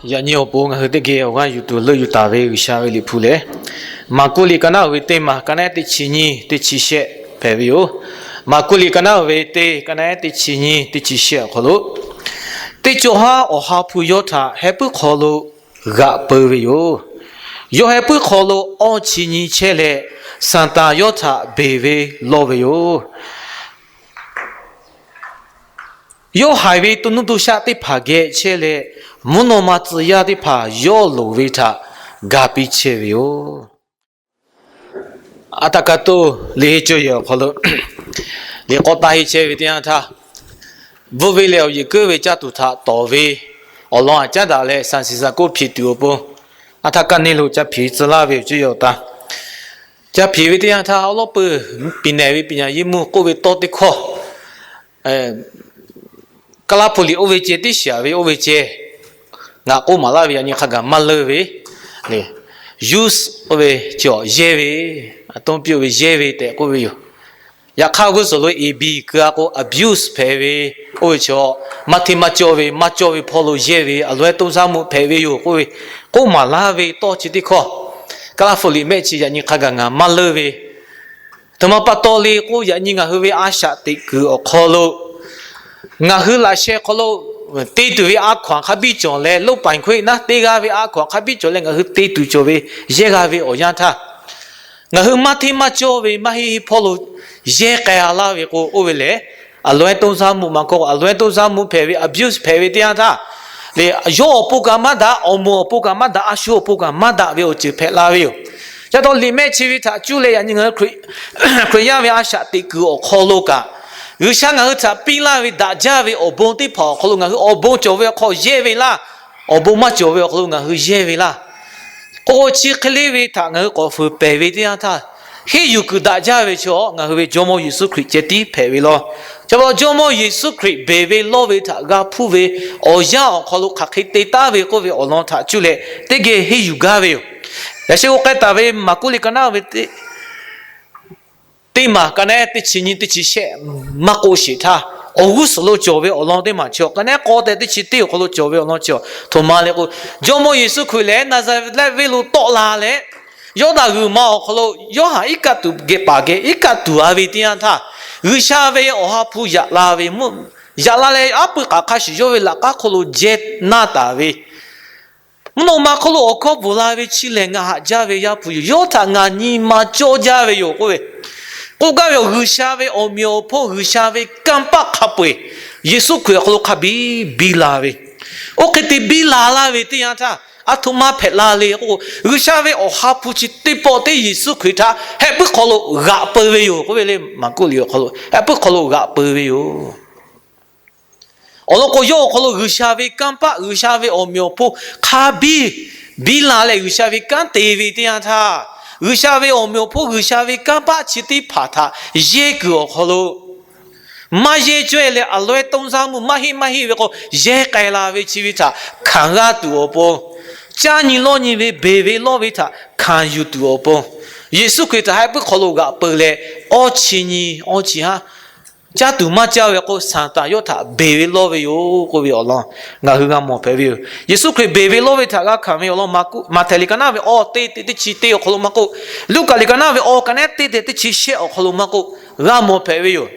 Yaꞈ nyi awˬ pon ngaˬ hui teˇ geh awˬ g'aˇ yuˬ tuˬ leuˆ yuˬ taˍ ve G'uiˬsha ve liꞈ hpu lehˬ, Maˍkuˆ liꞈ ka naˉ uiˍ ve teˇ maˬ ka naˉ teˇ chi nyi teˇ chi shehˆ hpehꞈ ve yoˬ. Maˍkuˆ liꞈ ka naˉ uiˍ ve teˇ ka naˉ teˇ chi nyi teˇ chi shehˆ awˬ hk'aw lo, teˇ cawˬ haˉ Awˬ ha hpu yawˇ htaꞈ heh puiˉ hk'aw lo g'aꞈ peu ve yoˬ. Yawˇ heh puiˉ hk'aw lo awˇ chi nyi chehˇ leh, Saˍtanˍ yawˇ htaꞈ beˬ ve lawˇ ve yoˬ. Yawˇ haiˬ ve to nuˇ to shaˆ teˇ hpaˍ geh chehˇ leh, mvuhˇ naw ma tcuh yaˇ teˇ hpaˍ yawˇ loˍ ve htaꞈ ga piˇ chehˇ ve yoˬ. Aˉ htaˇ ka toˇ liꞈ henˇ cawˇ yehˬ awˬ hk'aw lo liꞈ k'awꞈ taˇ henˇ chehˇ ve teˇ yanˇ htaˇ, bvuhˇ ve leh awˬ yehˬ keuˉ ve caˇ tuˬ htaꞈ tawˍ ve awˬ lawn aꞈ caˉ daꞈ leh San Francisco hpiˇ tuˬ awˬ pon, aˉ htaˇ kaˇ neˇ lo ca hpiˇ tcuh laˇ ve awˬ ceuˬ yoˬ taˇ. Ca hpiˇ ve teˇ yanˇ htaˇ, awˉ lawˉ peuˬ piˍ nehˬ ve ပညာရေးမှူး k'oˆ ve tawˇ teˇ hkawˇ, Kaˇlaˇ hpu liꞈ oˇ ve ceh teˇ shiˍ ve oˇ ve ceh ngaˬ k'oˆ maˍ laˇ ve, yaꞈ nyi hk'a gaˬ maˇ leunˇ ve, use oˇ ve cawˬ yehˇ ve, aˉ tawˇ piˇ ve yehˇ ve tehꞈ k'oˆ ve yoˬ. Yaꞈ hk'aˇ g'uˇ suhˍ lo A B keu-a k'o, abuse hpehꞈ ve, oˇ ve chaw maˇ hteˇ maˇ cawˇ ve, maˇ cawˇ ve hpawˇ lo yehˇ ve, အလွဲသုံးစားမှု hpehꞈ ve yoˬ k'oˆ ve, k'oˆ maˍ laˇ ve tawˇ chi teˇ hkawˇ, Kaˇlaˇ hpu liꞈ mehˆ chi yaꞈ nyi hk'a gaˬ ngaˬ maˇ leunˇ ve, aˬ htoꞈ ma pa taw le k'o, yaꞈ nyi ngaˬ hui ve a shaꞈ teꞈ kuiˬ awˬ hk'aw lo ngaˬ hui laꞈ sheh hk'aw lo te tuˬ ve a hkaw-anˬ hk'a biˇ cawˬ leh, လုပ်ပိုင်ခွင့် naˉ te g'a ve a hkaw-anˬ hk'a biˇ cawˬ leh ngaˬ hui te tuˬ cawˬ ve yehˇ g'a ve awˬ yanˇ htaˇ, ngaˬ hui maˇ hteˇ maˇ cawˇ ve maˇ heˆ heˆ hpawˇ lo yehˇ k'ai-a laˇ ve k'o, oˇ ve lehˬ အလွဲသုံးစားမှု maˇ kawˇ အလွဲသုံးစားမှု hpehꞈ ve, abuse hpehꞈ ve teˇ yanˇ htaˇ, lehˬ yawˇ awˬ pon kaꞈ maˇ daꞈ, awˬ moˍ awˬ pon kaꞈ maˇ daꞈ, a shu awˬ pon kaꞈ maˇ daꞈ ve awˬ ceuˬ hpehꞈ la ve yoˬ. Ca taw liꞈ mehˆ chi ve htaꞈ cuˇ leh yaꞈ nyi ngaˬ hui Hkriꞈ yaˇ ve a shaꞈ teꞈ kuiˬ awˬ hk'aw lo kaꞈ, G'uiˬsha ngaˬ hui htaꞈ piˇ laˇ ve daꞈ jaˇ ve awˬ bon teˇ hpaˍ awˬ hk'aw lo ngaˬ hui awˬ bon cawˬ ve awˬ hk'aw yehˇ ve laˇ, awˬ bon maˇ cawˬ ve awˬ hk'aw lo ngaˬ hui yehˇ ve laˇ, k'o, chi hk'e le ve htaꞈ ngaˬ hui k'awꞈ fuiˍ pehˬ ve teˇ yanˇ htaˇ, henˇ yuˬ kuiˬ daꞈ jaˇ ve chaw ngaˬ hui ve Jawˇmawˇ Yeˍsuˆ Hkriꞈ ceh tiˉ hpehꞈ ve law. Ca taw Jawˇmawˇ Yeˍsuˆ Hkriꞈ beˬ ve lawˇ ve htaꞈ g'a hpuˇ ve awˬ yanˇ awˬ hk'aw lo hk'aˬ hk'e te taˉ ve k'oˆ ve awˬ lawn htaꞈ cuˇ leh teˇ geh henˇ yuˬ gaˇ ve yoˬ. Yaꞈ sheh k'o k'ai taˍ ve Maˍkuˆ liꞈ ka naˉ ve teˇ maˬ ka naˉ teˇ chi nyi teˇ chi shehˆ maˇ k'oˆ sheˍ htaˇ, awˬ g'uˇ suhˍ lo cawˬ ve awˬ lawn teˇ maˬ chi awˬ ka naˉ k'awˇ tehꞈ teˇ chi teˇ awˬ hk'aw lo cawˬ ve awˬ lawn chi awˬ htoꞈ ma le k'o, Jawˇmawˇ Yeˍsuˆ Hkriꞈ lehˬ Naˍzaˍrehˆ venˇ lo tawˆ la leh, Yawˇdanˍ g'uiˬ ma awˬ hk'aw lo Yawˇhanˬ iˉ kaˆ tuˬ geh paˍ geh iˉ kaˆ tuˬ-a ve teˇ yanˇ htaˇ, G'uiˬsha ve Awˬ ha hpu yaꞈ la ve, yaꞈ la leh aˉ pui k'aꞈ hk'a shuˍ yawˇ ve laꞈ k'aˉ hk'oˆ lo jehˇ naˇ taˍ ve, mvuhˇ naw ma hk'oˆ lo awˬ hkawˇ bvuhˬ la ve chi lehˬ ngaˬ haꞈ jaˇ ve Yaˇ hpu yoˬ. Yawˇ htaꞈ ngaˬ nyi ma cawˇ jaˇ ve yoˬ k'oˆ ve, k'oˆ gaˇ ve awˬ G'uiˬsha ve awˬ meꞈ awˬ hponˇ, G'uiˬsha ve kanˇ paˆ hk'a peu-eˬ Yeˍsuˆ Hkriꞈ awˬ hk'aw lo hk'a biˇ biˇ la ve, oˇ hk'e te biˇ la laˇ ve teˇ yanˇ htaˇ, aˬ htoꞈ ma hpehꞈ la le k'o, G'uiˬsha ve Awˬ ha hpu chi teˇ pawˆ teˇ Yeˍsuˆ Hkriꞈ htaꞈ heh puiˉ hk'aw lo g'aꞈ peu ve yoˬ k'oˆ ve le. Maˍkuˆ liꞈ awˬ hk'aw lo heh puiˉ hk'aw lo g'aꞈ peu ve yoˬ. Awˬ lawn k'o, yawˇ awˬ hk'aw lo G'uiˬsha ve kanˇ paˆ, G'uiˬsha ve awˬ meꞈ awˬ hponˇ hk'a biˇ biˇ la leh, G'uiˬsha ve kanˉ te ve teˇ yanˇ htaˇ, G'uiˬsha ve awˬ meꞈ awˬ hponˇ, G'uiˬsha ve kanˇ paˆ chi teˇ hpaˍ htaꞈ yehˇ kuiˬ awˬ hk'aw lo maˇ yehˇ cawehˇ leh, အလွဲသုံးစားမှု maˇ heˆ maˇ heˆ ve k'o, yehˇ k'ai la ve chi ve htaꞈ hkanˍ g'aˇ tuˬ awˬ pon, caˇ nyi lawˇ nyi ve, beˬ ve lawˇ ve htaꞈ hkanˍ yuˬ tuˬ awˬ pon, Yeˍsuˆ Hkriꞈ htaꞈ heh puiˉ hk'aw lo g'aꞈ peu leh, awˇ chi nyi awˇ chi haˉ caˇ tuˬ maˇ caˇ ve k'o, Saˍtanˍ yawˇ htaꞈ beˬ ve lawˇ ve yoˬ k'oˆ ve awˬ lawn ngaˬ hui g'a mawˬ hpehꞈ ve yoˬ. Yeˍsuˆ Hkriꞈ beˬ ve lawˇ ve htaꞈ g'a hkanˍ ve awˬ lawn, Maˍkuˆ, Maꞈhtehˍ liꞈ ka naˉ ve awˇ teˇ teˇ teˇ chi teˇ awˬ hk'aw lo maˇ k'oˆ, Luˉkaꞈ liꞈ ka naˉ ve awˇ ka naˉ teˇ teˇ teˇ chi shehˆ awˬ hk'aw lo maˇ k'oˆ, g'a mawˬ hpehꞈ ve yoˬ.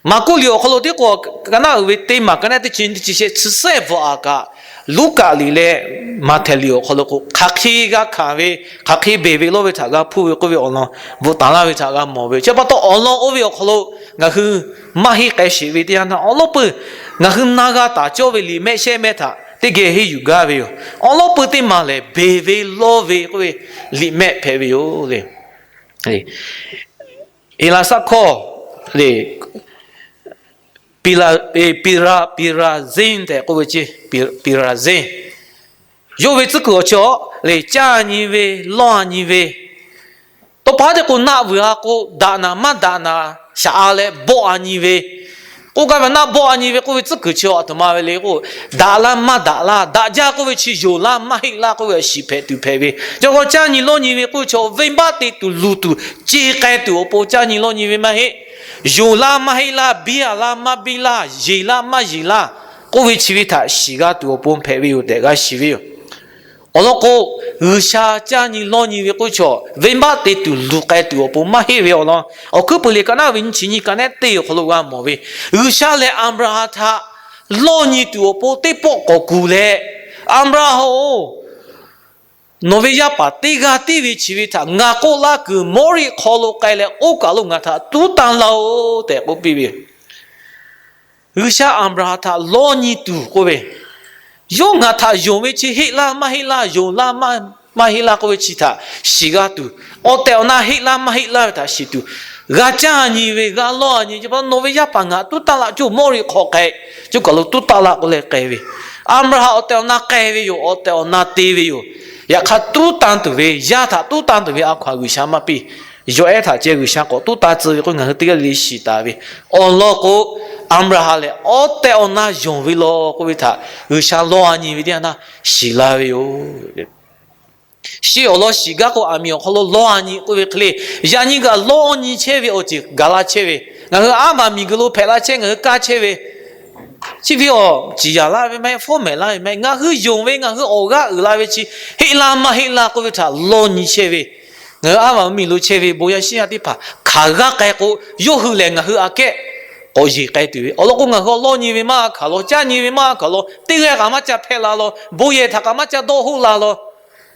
Maˍkuˆ liꞈ awˬ hk'aw lo teˇ k'o, ka naˉ uiˍ ve teˇ maˬ ka naˉ teˇ chi nyi teˇ chi shehˆ chi sehˉ bvuhꞈ-a kaꞈ, Luˉkaꞈ liꞈ leh Maꞈhtehˍ liꞈ awˬ hk'aw lo k'o, hk'aˬ hk'e g'a hkanˍ ve, hk'aˬ hk'e beˬ ve lawˇ ve htaꞈ g'a hpuˇ ve k'oˆ ve awˬ lawn bvuhꞈ taˍ laˇ ve htaꞈ g'a mawˬ ve yoˬ. Chi pa taw awˬ lawn oˇ ve awˬ hk'aw lo ngaˬ hui maˇ heˆ k'ai sheˍ ve teˇ yanˇ htaˇ, awˬ lawn peuˬ ngaˬ hui na g'a taˍ cawˇ ve liꞈ mehˆ shehˇ mehˆ htaꞈ teˇ geh henˇ yuˬ gaˇ ve yoˬ. Awˬ lawn peuˬ teˇ maˬ lehˬ, beˬ ve lawˇ ve k'oˆ ve liꞈ mehˆ hpehꞈ ve yoˬ le. Eˍlaˍsaˆ hkawˇ le, pira, pira, perazim tehꞈ k'oˆ ve ce, perazim. Yawˇ ve tcuhˉ kuiˬ awˬ chi le, caˇ nyi ve, lawˇ-a nyi ve, tawˇ pa teˇ k'o naˆ vuiˬ-a k'o, daꞈ naˍ maˇ daꞈ naˍ shaꞈ-a leh bawˆ-a nyi ve, k'oˆ gaˇ ve naˆ bawˆ-a nyi ve k'oˆ ve tcuhˉ kuiˬ chi aˬ htoꞈ ma ve le k'o, daꞈ laˇ maˇ daꞈ laˇ, daꞈ jaˇ k'oˆ ve chi yonˍ laˇ maˇ heˆ laˇ k'oˆ ve awˬ shiˍ hpehꞈ tuˬ hpehꞈ ve. Chi k'o caˇ nyi lawˇ nyi ve k'oˆ ve chaw venˇbaˆ te tuˬ luˬ tuˬ ce k'ai tuˬ awˬ pon caˇ nyi lawˇ nyi ve maˇ heˆ. Yonˍ laˇ maˇ heˆ laˇ, biˇ-a laˇ maˇ biˇ laˇ, yeˬ laˇ maˇ yeˬ laˇ, k'oˆ ve chi ve htaꞈ shiˍ g'a tuˬ awˬ pon hpehꞈ ve yoˬ tehꞈ g'a shiˍ ve yoˬ. Awˬ lawn k'o, G'uiˬsha caˇ nyi lawˇ nyi ve k'oˆ ve chaw, venˇbaˆ te tuˬ luˬ k'ai tuˬ awˬ pon maˇ heˆ ve awˬ lawn, Awˬ hkuiˉ puiˍ liꞈ ka naˉ ve nyiˇ chi nyiˇ ka nehˉ teˇ awˬ hk'aw lo g'a mawˬ ve, G'uiˬsha lehˬ Aˍbraˍhanˍ htaꞈ lawˇ nyi tuˬ awˬ pon teˇ pawˆ k'awꞈ kuˬ leh, Aˍbraˍhanˍ-oˬ, nawˬ ve yaˇ paˍ teˇ g'aˇ tiˉ ve chi ve htaꞈ ngaˬ k'oˆ laˇ kuiˬ, Mawˇriˆ hk'aw lo k'ai leh oˇ kaˬ lo ngaˬ htaꞈ tuˉ tanˇ laˇ-oˬ tehꞈ k'oˆ piˇ ve yoˬ. G'uiˬsha Aˍbraˍhanˍ htaꞈ lawˇ nyi tuˬ k'oˆ ve, yawˇ ngaˬ htaꞈ yonˍ ve chi heˆ laˇ maˇ heˆ laˇ, yonˍ laˇ maˇ heˆ laˇ k'oˆ ve chi htaꞈ shiˍ g'a tuˬ, awˬ tehˬ awˬ na heˆ laˇ maˇ heˆ laˇ ve htaꞈ shiˍ tuˬ, g'a caˇ nyi ve, g'a lawˇ nyi ve, nawˬ ve yaˇ paˍ ngaˬ tuˉ tanˇ laˇ, coˇ Mawˇriˆ hk'aw k'ai, coˇ kaˬ lo tuˉ tanˇ laˇ k'oˆ leh k'ai ve. Aˍbraˍhanˍ awˬ tehˬ awˬ na k'ai ve yoˬ, awˬ tehˬ awˬ na te ve yoˬ. Yaꞈ hk'aˇ tuˉ tanˇ tuˬ ve, yaˇ htaꞈ tuˉ tanˇ tuˬ ve a hkaw-anˬ G'uiˬsha maˇ piˇ. Yawˬ ehˉ htaꞈ ceh G'uiˬsha k'awꞈ tuˉ tanˇ tcuh ve k'o, ngaˬ hui teˇ g'aˇ le le shiˍ taˍ ve. Awˬ lawn k'o, Aˍbraˍhanˍ lehˬ awˬ tehˬ awˬ na yonˍ ve law k'oˆ ve htaꞈ G'uiˬsha lawˇ nyi ve teˇ yanˇ htaˇ shiˍ la ve yoˬ. Shi awˬ lawn shiˍ gaˇ k'o, aˬ miˍ awˬ hk'aw lo lawˇ nyi k'oˆ ve hk'e le, yaꞈ nyi kaꞈ lawˇ nyi chehˇ ve awˬ ceuˬ gaˬ la chehˇ ve, ngaˬ hui aˉ vaˬ miˬguiˬ lo hpehꞈ la chehˇ, ngaˬ hui kaˇ chehˇ ve, chi ve awˬ ciˍ yanˍ laˇ ve maˇ heˆ, fawˉ mehˍ laˇ ve maˇ heˆ, ngaˬ hui yonˍ ve, ngaˬ hui awˬ g'aˇ uiˍ la ve chi heˆ laˇ maˇ heˆ laˇ k'oˆ ve htaꞈ lawˇ nyi chehˇ ve, ngaˬ hui aˉ vaˬ miˬ lo chehˇ ve bon yaˇ shiˉ yaˇ teˇ hpaˍ hk'aˬ g'aˇ k'ai k'o, yawˇ hui lehˬ ngaˬ hui aꞈ kehˉ k'awꞈ yeˬ k'ai tuˬ ve. Awˬ lawn k'o, ngaˬ hui awˬ lawˇ nyi ve maˇ g'a hkanˍ law, caˇ nyi ve maˇ g'a hkanˍ law, teˇ g'aˇ kaꞈ maˇ ca hpehˇ la law, bon yehˬ htaꞈ kaꞈ maˇ ca dawˇ hoˆ la law,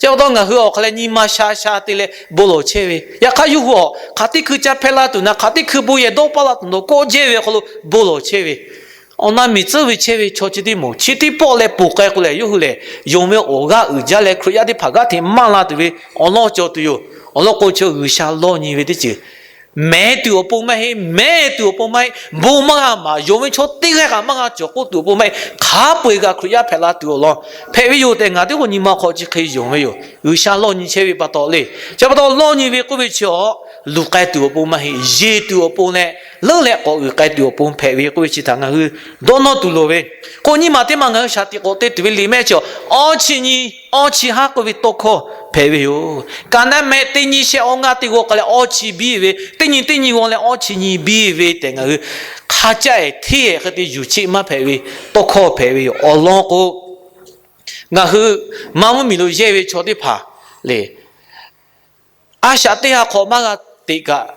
chi pa taw ngaˬ hui awˬ hk'a leh nyi ma sha sha te leh bon lawˬ chehˇ ve. Yaꞈ hk'aˇ yawˇ hui awˬ hk'aˬ teˇ hkui ca hpehˇ la tuˬ na, hk'aˬ teˇ hkui bon yehˬ dawˇ paˇ la tuˬ nawˬ kawˆ jehˇ ve awˬ hk'aw lo bon lawˬ chehˇ ve. Awˬ na miˬ tcuhˉ ve chehˇ ve chaw chi teˇ moˍ chi teˇ pawˆ leh ponˬ k'ai k'o lehˬ, yawˇ hui lehˬ yonˍ ve awˬ g'aˇ uiˍ jaˇ leh Hkriꞈ yaˇ teˇ hpaˍ g'aˇ hteꞈ maˇ la tuˬ ve awˬ lawn cawˬ tuˬ yoˬ. Awˬ lawn k'o, chaw G'uiˬsha lawˇ nyi ve teˇ ceuˬ mehˍ tuˬ awˬ pon maˇ heˆ, mehˍ tuˬ awˬ pon maˇ heˆ, bon maˇ g'a maˍ, yonˍ ve chaw teˇ g'aˇ kaꞈ maˇ g'a cawˬ k'oˆ tuˬ awˬ pon maˇ heˆ, hk'a peu-eˬ kaꞈ Hkriꞈ yaˇ hpehꞈ la tuˬ awˬ lawn hpehꞈ ve yoˬ tehꞈ ngaˬ teˇ k'o nyi ma hk'aw chi hk'e yonˍ ve yoˬ. G'uiˬsha lawˇ nyi chehˇ ve pa taw le. Chi pa taw lawˇ nyi ve k'oˆ ve chi awˬ luˬ k'ai tuˬ awˬ pon maˇ heˆ, yeˬ tuˬ awˬ pon leh leuˉ leh k'awꞈ uiˍ k'ai tuˬ awˬ pon hpehꞈ ve k'oˆ ve chi htaꞈ ngaˬ hui dawˇ nawˇ tuˬ loˍ ve. K'o nyiˇ maˬ teˇ maˬ ngaˬ hui shaˍ tiꞈ k'awꞈ te tuˬ ve liꞈ mehˆ chi awˬ awˇ chi nyi awˇ chi haˉ k'oˆ ve tawˇ hkawˇ hpehꞈ ve yoˬ. Ka naˉ mehˆ teˇ nyi shehˆ awˇ ngaˇ teˇ g'aw k'ai leh awˇ chi biˇ ve, teˇ nyi teˇ nyi g'aw leh awˇ chi nyi biˇ ve tehꞈ ngaˬ hui hk'a caˆ-e hteˇ-e hk'e te yuˬ cheˆ maˇ hpehꞈ ve tawˇ hkawˇ hpehꞈ ve yoˬ. Awˬ lawn k'o, ngaˬ hui Manˇ mvuhˇmiˬ lo yehˇ ve chaw teˇ hpaˍ le, a shaꞈ teˇ ha hk'awꞈ maˇ g'a teꞈ kaꞈ,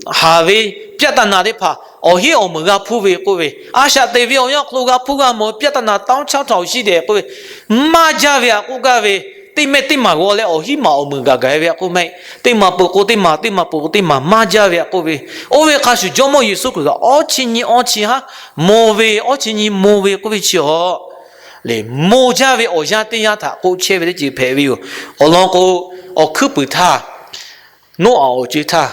haˍ ve ပြဿနာ teˇ hpaˍ awˬ hinˉ awˬ meunˍ g'a hpuˇ ve k'oˆ ve, a shaꞈ teꞈ ve awˬ yanˇ awˬ hk'aw lo g'a hpuˇ g'a mawˬ ve ပြဿနာ tawˇ chaˇ htaꞈ awˬ shiˉ dehꞈ k'oˆ ve, maˇ jaˇ ve htaꞈ k'oˆ gaˇ ve, teˇ mehˆ teˇ maˬ g'aw leh awˬ hinˉ maˬ awˬ meunˍ gaˬ gaˬ ve htaꞈ k'oˆ maˇ heˆ. Teˇ maˬ peuˬ k'o teˇ maˬ, teˇ maˬ peuˬ k'o teˇ maˬ maˇ jaˇ ve htaꞈ k'oˆ ve. Oˇ ve hk'a shuˍ Jawˇmawˇ Yeˍsuˆ Hkriꞈ kaꞈ awˇ chi nyi awˇ chi haˉ mawˬ ve, awˇ chi nyi mawˬ ve k'oˆ ve chi awˬ le, mawˬ jaˇ ve awˬ yanˇ teˇ yanˇ htaꞈ k'oˆ chehˇ ve teˇ ceuˬ hpehꞈ ve yoˬ. Awˬ lawn k'o, awˬ hkuiˉ puiˍ htaˇ, Noˉaꞈ awˬ co-e htaˇ,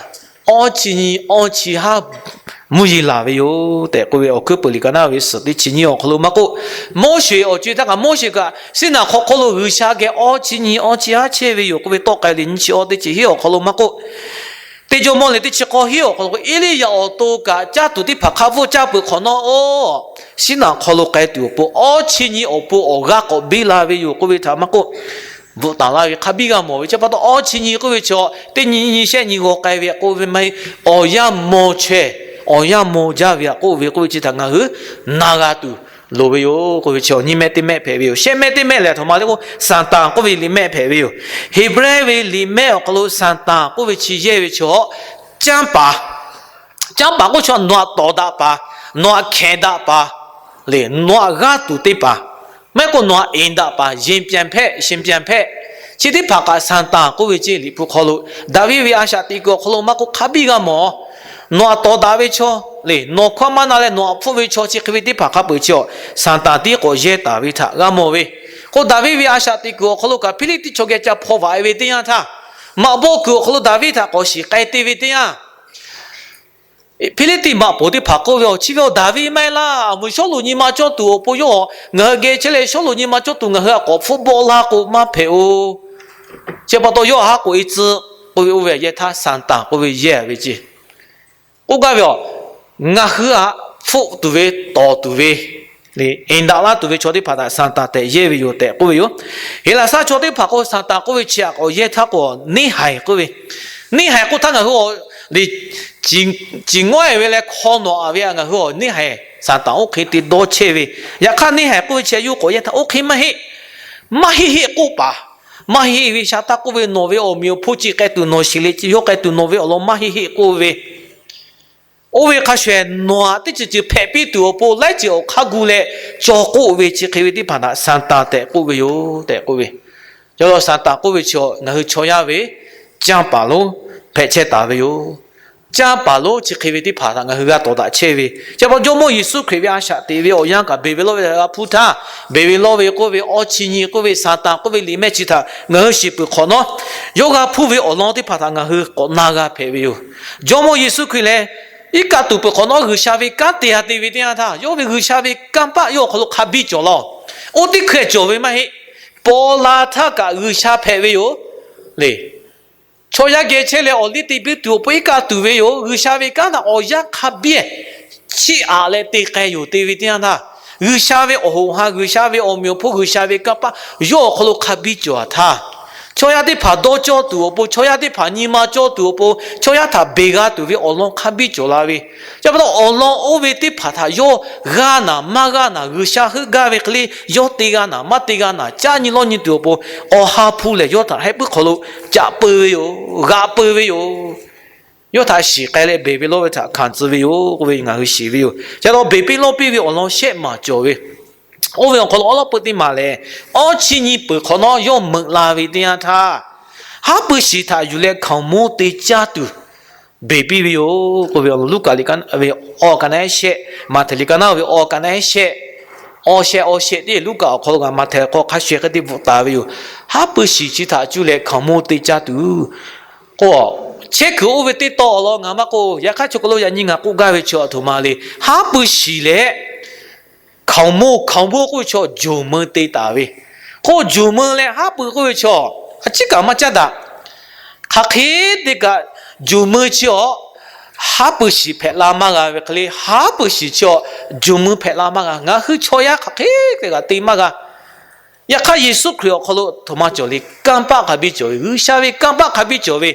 awˇ chi nyi awˇ chi haˉ mvuhˇ yeˬ laˬ ve yoˬ tehꞈ k'oˆ ve awˬ hkuiˉ puiˍ liꞈ ka naˉ ve suhˍ teˇ chi nyiˇ awˬ hk'aw lo maˇ k'oˆ, Moˉseˍ awˬ co-e htaˇ kaꞈ Moˉseˍ kaꞈ siˉ naˍ hk'aw hk'aw lo G'uiˬsha geh awˇ chi nyi awˇ chi haˉ chehˇ ve yoˬ k'oˆ ve tawˆ k'ai le. Nyiˇ chi awˇ teˇ chi hiˉ awˬ hk'aw lo maˇ k'oˆ, teˇ Jawˇmawˇ lehˬ teˇ chi k'awˇ hiˉ awˬ hk'aw lo k'o, Eˇliˇyaꞈ awˬ to kaꞈ caˇ tuˬ teˇ hpaˍ hk'a bvuhˇ caˇ peuˬ hk'awꞈ nawˉ-oˬ, siˉ naˍ hk'aw lo k'ai tuˬ awˬ pon awˇ chi nyi awˬ pon awˬ g'aˇ k'awꞈ biˇ la ve yoˬ k'oˆ ve htaꞈ maˇ k'oˆ, bvuhꞈ taˍ laˇ ve hk'a biˇ g'a mawˬ ve. Chi pa taw awˇ chi nyi k'oˆ ve chi teˇ nyi nyi shehˆ nyi g'aw k'ai ve htaꞈ k'oˆ ve maˇ heˆ. Awˬ yanˇ mawˬ chaweh, awˬ yanˇ mawˬ jaˇ ve htaꞈ k'oˆ ve k'oˆ ve chi htaꞈ ngaˬ hui na g'a tuˬ loˍ ve yoˬ k'oˆ ve chi awˬ nyiˇ mehˆ teˇ mehˆ hpehꞈ ve yoˬ. Shehˆ mehˆ teˇ mehˆ lehˬ, a htoꞈ ma le k'o, Saˍtanˍ k'oˆ ve liꞈ mehˆ hpehꞈ ve yoˬ. Heˍbrehˇ ve liꞈ mehˆ awˬ hk'aw lo Saˍtanˍ k'oˆ ve chi yehˇ ve chi, canˇ paˍ, canˇ paˍ k'oˆ chaw nawˬ htaꞈ tawˍ daꞈ paˍ, nawˬ htaꞈ hkehˍ daꞈ paˍ le, nawˬ htaꞈ g'aˇ tuˬ teˇ paˍ, maˇ heˆ k'o nawˬ htaꞈ enˍ daꞈ paˍ, ရှင်ပြန်ဖက်, ရှင်ပြန်ဖက် chi teˇ hpaˍ kaꞈ Saˍtanˍ k'oˆ ve ceˇ. Liꞈ hpu hk'aw lo Daˍviˆ ve a shaꞈ teꞈ kuiˬ awˬ hk'aw lo maˇ k'oˆ, hk'a biˇ g'a mawˬ. Nawˬ htaꞈ tawˍ daꞈ ve chaw le, nawˬ hkawˇ maˇ na leh nawˬ htaꞈ hpfuhˆ ve chaw chi hk'e ve teˇ hpaˍ hk'a peu-eˬ chi awˬ Saˍtanˍ tiˉ k'awꞈ yehˇ taˍ ve htaꞈ g'a mawˬ ve. K'o Daˍviˆ ve a shaꞈ teꞈ kuiˬ awˬ hk'aw lo kaꞈ Hpiˇliˇtiˆ chaw geh ca hpaw vaꞈ e ve teˇ yanˇ htaˇ, maꞈ bawˆ kuiˬ awˬ hk'aw lo Daˍviˆ htaꞈ k'awꞈ shiˍ k'ai te ve teˇ yanˇ, Hpiˇliˇtiˆ maꞈ poˍ teˇ hpaˍ k'oˆ ve, Awˬ chi ve awˬ Daˍviˆ maˇ heˆ laˇ. Aˬ meuꞈ Sawˉluꞈ nyi ma cawˇ tuˬ awˬ pon yawˇ ngaˬ hui geh chehˇ leh, Sawˉluꞈ nyi ma cawˇ tuˬ ngaˬ hui htaꞈ k'awꞈ hpfuhˆ bawˆ laˇ k'o maˇ hpehꞈ-oˬ. Chi pa taw yawˇ htaꞈ haˉ k'oꞈ e tcuh k'oˆ ve, oˇ ve htaꞈ yehˇ htaˇ Saˍtanˍ k'oˆ ve yehˇ ve ceˇ. K'oˆ gaˇ ve, ngaˬ hui htaꞈ hpfuhˆ tuˬ ve, tawˍ tuˬ ve, enˍ daꞈ laˇ tuˬ ve chaw teˇ hpaˍ htaꞈ Saˍtanˍ tehꞈ yehˇ ve yoˬ tehꞈ k'oˆ ve yoˬ. Heˍlaˍsaˆ chaw teˇ hpaˍ k'o Saˍtanˍ k'oˆ ve chi htaꞈ k'awꞈ yehˇ htaˇ k'o, neˇhaiˬ k'oˆ ve, neˇhaiˬ k'oˆ htaˇ ngaˬ hui awˬ le, ciˬ ngawˉ-e ve leh hkaw nawꞈ-a ve htaꞈ ngaˬ hui awˬ neˇhaiˬ Saˍtanˍ oˇ hk'e te dawˇ chehˇ ve. Yaꞈ hk'aˇ neˇ haiˬ k'oˆ ve chi yawˇ k'awꞈ yehˇ htaˇ, oˇ hk'e maˇ heˆ. Maˇ heˆ heˆ k'oˆ paˍ. Maˇ heˆ ve Saˍtanˍ k'oˆ ve, nawˬ ve awˬ meꞈ awˬ hponˇ chi k'ai tuˬ nawˬ shiˍ le, yawˇ k'ai tuˬ nawˬ ve awˬ lawn maˇ heˆ heˆ k'oˆ ve. Oˇ ve hk'a shuˍ shuˍ nawˬ htaꞈ teˇ ceuˬ ceuˬ hpehꞈ piˇ tuˬ awˬ pon laiˉ ceuˬ awˬ hk'aˇ gu leh cawˬ k'oˆ ve chi hk'e ve teˇ hpaˍ htaꞈ Saˍtanˍ tehꞈ k'oˆ ve yoˬ tehꞈ k'oˆ ve. Yaꞈ hk'aˇ Saˍtanˍ k'oˆ ve chi ngaˬ hui chaw yaˇ ve canˇ paˍ lonˉ hpehꞈ chehˇ taˍ ve yoˬ. Canˇ paˍ lonˉ chi hk'e ve teˇ hpaˍ htaꞈ ngaˬ hui g'a tawˍ daꞈ chehˇ ve. Chi pa taw Jawˇmawˇ Yeˍsuˆ Hkriꞈ ve a shaꞈ teꞈ ve awˬ yanˇ kaꞈ beˬ ve lawˇ ve htaꞈ g'a hpuˇ htaˇ, beˬ ve lawˇ ve k'oˆ ve, awˇ chi nyi k'oˆ ve, Saˍtanˍ k'oˆ ve liꞈ mehˆ chi htaꞈ ngaˬ hui shiˍ peuˬ hk'awꞈ nawˉ, yawˇ g'a hpuˇ ve awˬ lawn teˇ hpaˍ htaꞈ ngaˬ hui k'awꞈ na g'a hpehꞈ ve yoˬ. Jawˇmawˇ Yeˍsuˆ Hkriꞈ lehˬ, iˉ kaˆ tuˬ peuˬ hk'awꞈ nawˉ G'uiˬsha ve kanˉ te g'a te ve teˇ yanˇ htaˇ, yawˇ ve G'uiˬsha ve kanˇ paˆ yawˇ awˬ hk'aw lo hk'a biˇ cawˬ laˇ-oˬ. Oˇ teˇ hkeh cawˬ ve maˇ heˆ. Paw la htaˇ kaꞈ G'uiˬsha hpehꞈ ve yoˬ le. Chaw yaˇ geh chehˇ leh awˬ liˇ te biˇ tuˬ awˬ pon iˉ kaˆ tuˬ ve yoˬ. G'uiˬsha ve kanˉ htaꞈ awˬ yanˇ hk'a biˇ chiˇ aꞈ leh te k'ai yoˬ te ve teˇ yanˇ htaˇ, G'uiˬsha ve awˬ hoꞈ ha, G'uiˬsha ve awˬ meꞈ awˬ hponˇ, G'uiˬsha ve kanˇ paˆ yawˇ awˬ hk'aw lo hk'a biˇ cawˬ htaˇ, chaw yaˇ teˇ hpaˍ dawˇ cawˇ tuˬ awˬ pon, chaw yaˇ teˇ hpaˍ nyi ma cawˇ tuˬ awˬ pon, chaw yaˇ htaꞈ beˬ g'a tuˬ ve awˬ lawn hk'a biˇ cawˬ la ve. Chi pa taw awˬ lawn oˇ ve teˇ hpaˍ htaꞈ yawˇ g'a naˍ maˇ g'a naˍ, G'uiˬsha heuˆ gaˇ ve hk'e le, yawˇ te g'a naˍ maˇ te g'a naˍ, caˇ nyi lawˇ nyi tuˬ awˬ pon, awˬ ha hpu lehˬ yawˇ htaꞈ heh puiˉ hk'aw lo caꞈ peu ve yoˬ, g'aꞈ peu ve yoˬ. Yawˇ htaꞈ shiˍ k'ai leh beˬ ve lawˇ ve htaꞈ hkanˍ tcuh ve yoˬ k'oˆ ve ngaˬ hui shiˍ ve yoˬ. Chi pa taw beˬ piˇ lawˇ piˇ ve awˬ lawn shehˆ maˬ cawˬ ve. Oˇ ve awˬ hk'aw lo awˉ lawˉ peu teˇ maˬ lehˬ, awˇ chi nyi peuˬ hk'awꞈ nawˉ yawˇ meuꞈ la ve teˇ yanˇ htaˇ, haˉ pui shiˍ htaꞈ yuˬ leh hkaoˍmonˇ te caˇ tuˬ beˬ piˇ ve yoˬ k'oˆ ve awˬ lawn Luˉkaꞈ liꞈ ka ve awˬ ka naˉ shehˆ, Maꞈhtehˍ liꞈ ka naˉ ve awˬ ka naˉ shehˆ, awˬ shehˆ awˬ shehˆ teˇ Luˉkaꞈ awˬ hk'aw lo ngaˬ Maꞈhtehˍ hk'aw hk'a shuˍ shuˍ hk'e te bvuhꞈ taˍ ve yoˬ. Haˉ pui shiˍ chi htaꞈ cuˇ leh hkaoˍmonˇ te caˇ tuˬ k'o, chehˇ kuiˬ oˇ ve teˇ tawˆ awˬ lawn ngaˬ maˇ k'oˆ, yaꞈ hk'aˇ chaw hk'aw lo yaꞈ nyi ngaˬ k'oˆ gaˇ ve chi a htoꞈ ma le. Haˉ pui shiˍ leh hkaoˍmonˇ, hkaoˍmonˇ k'oˆ ve chaw jawˬ meuˇ te taˍ ve. K'o jawˬ meuˇ leh haˉ pui k'oˆ ve chaw a ciˉ kaꞈ maˇ caˉ daꞈ. Hk'aˬ hk'e te kaꞈ jawˬ meuˇ chi awˬ haˉ pui shiˍ hpehꞈ la maˇ g'a ve hk'e le, haˉ pui shiˍ chi awˬ jawˬ meuˇ hpehꞈ la maˇ g'a. Ngaˬ hui chaw yaˇ hk'aˬ hk'e te kaꞈ te maˇ g'a. Yaꞈ hk'aˇ Yeˍsuˆ Hkriꞈ awˬ hk'aw lo htoꞈ ma cawˬ le, kanˇ paˆ hk'a biˇ cawˬ ve, G'uiˬsha ve kanˇ paˆ hk'a biˇ cawˬ ve,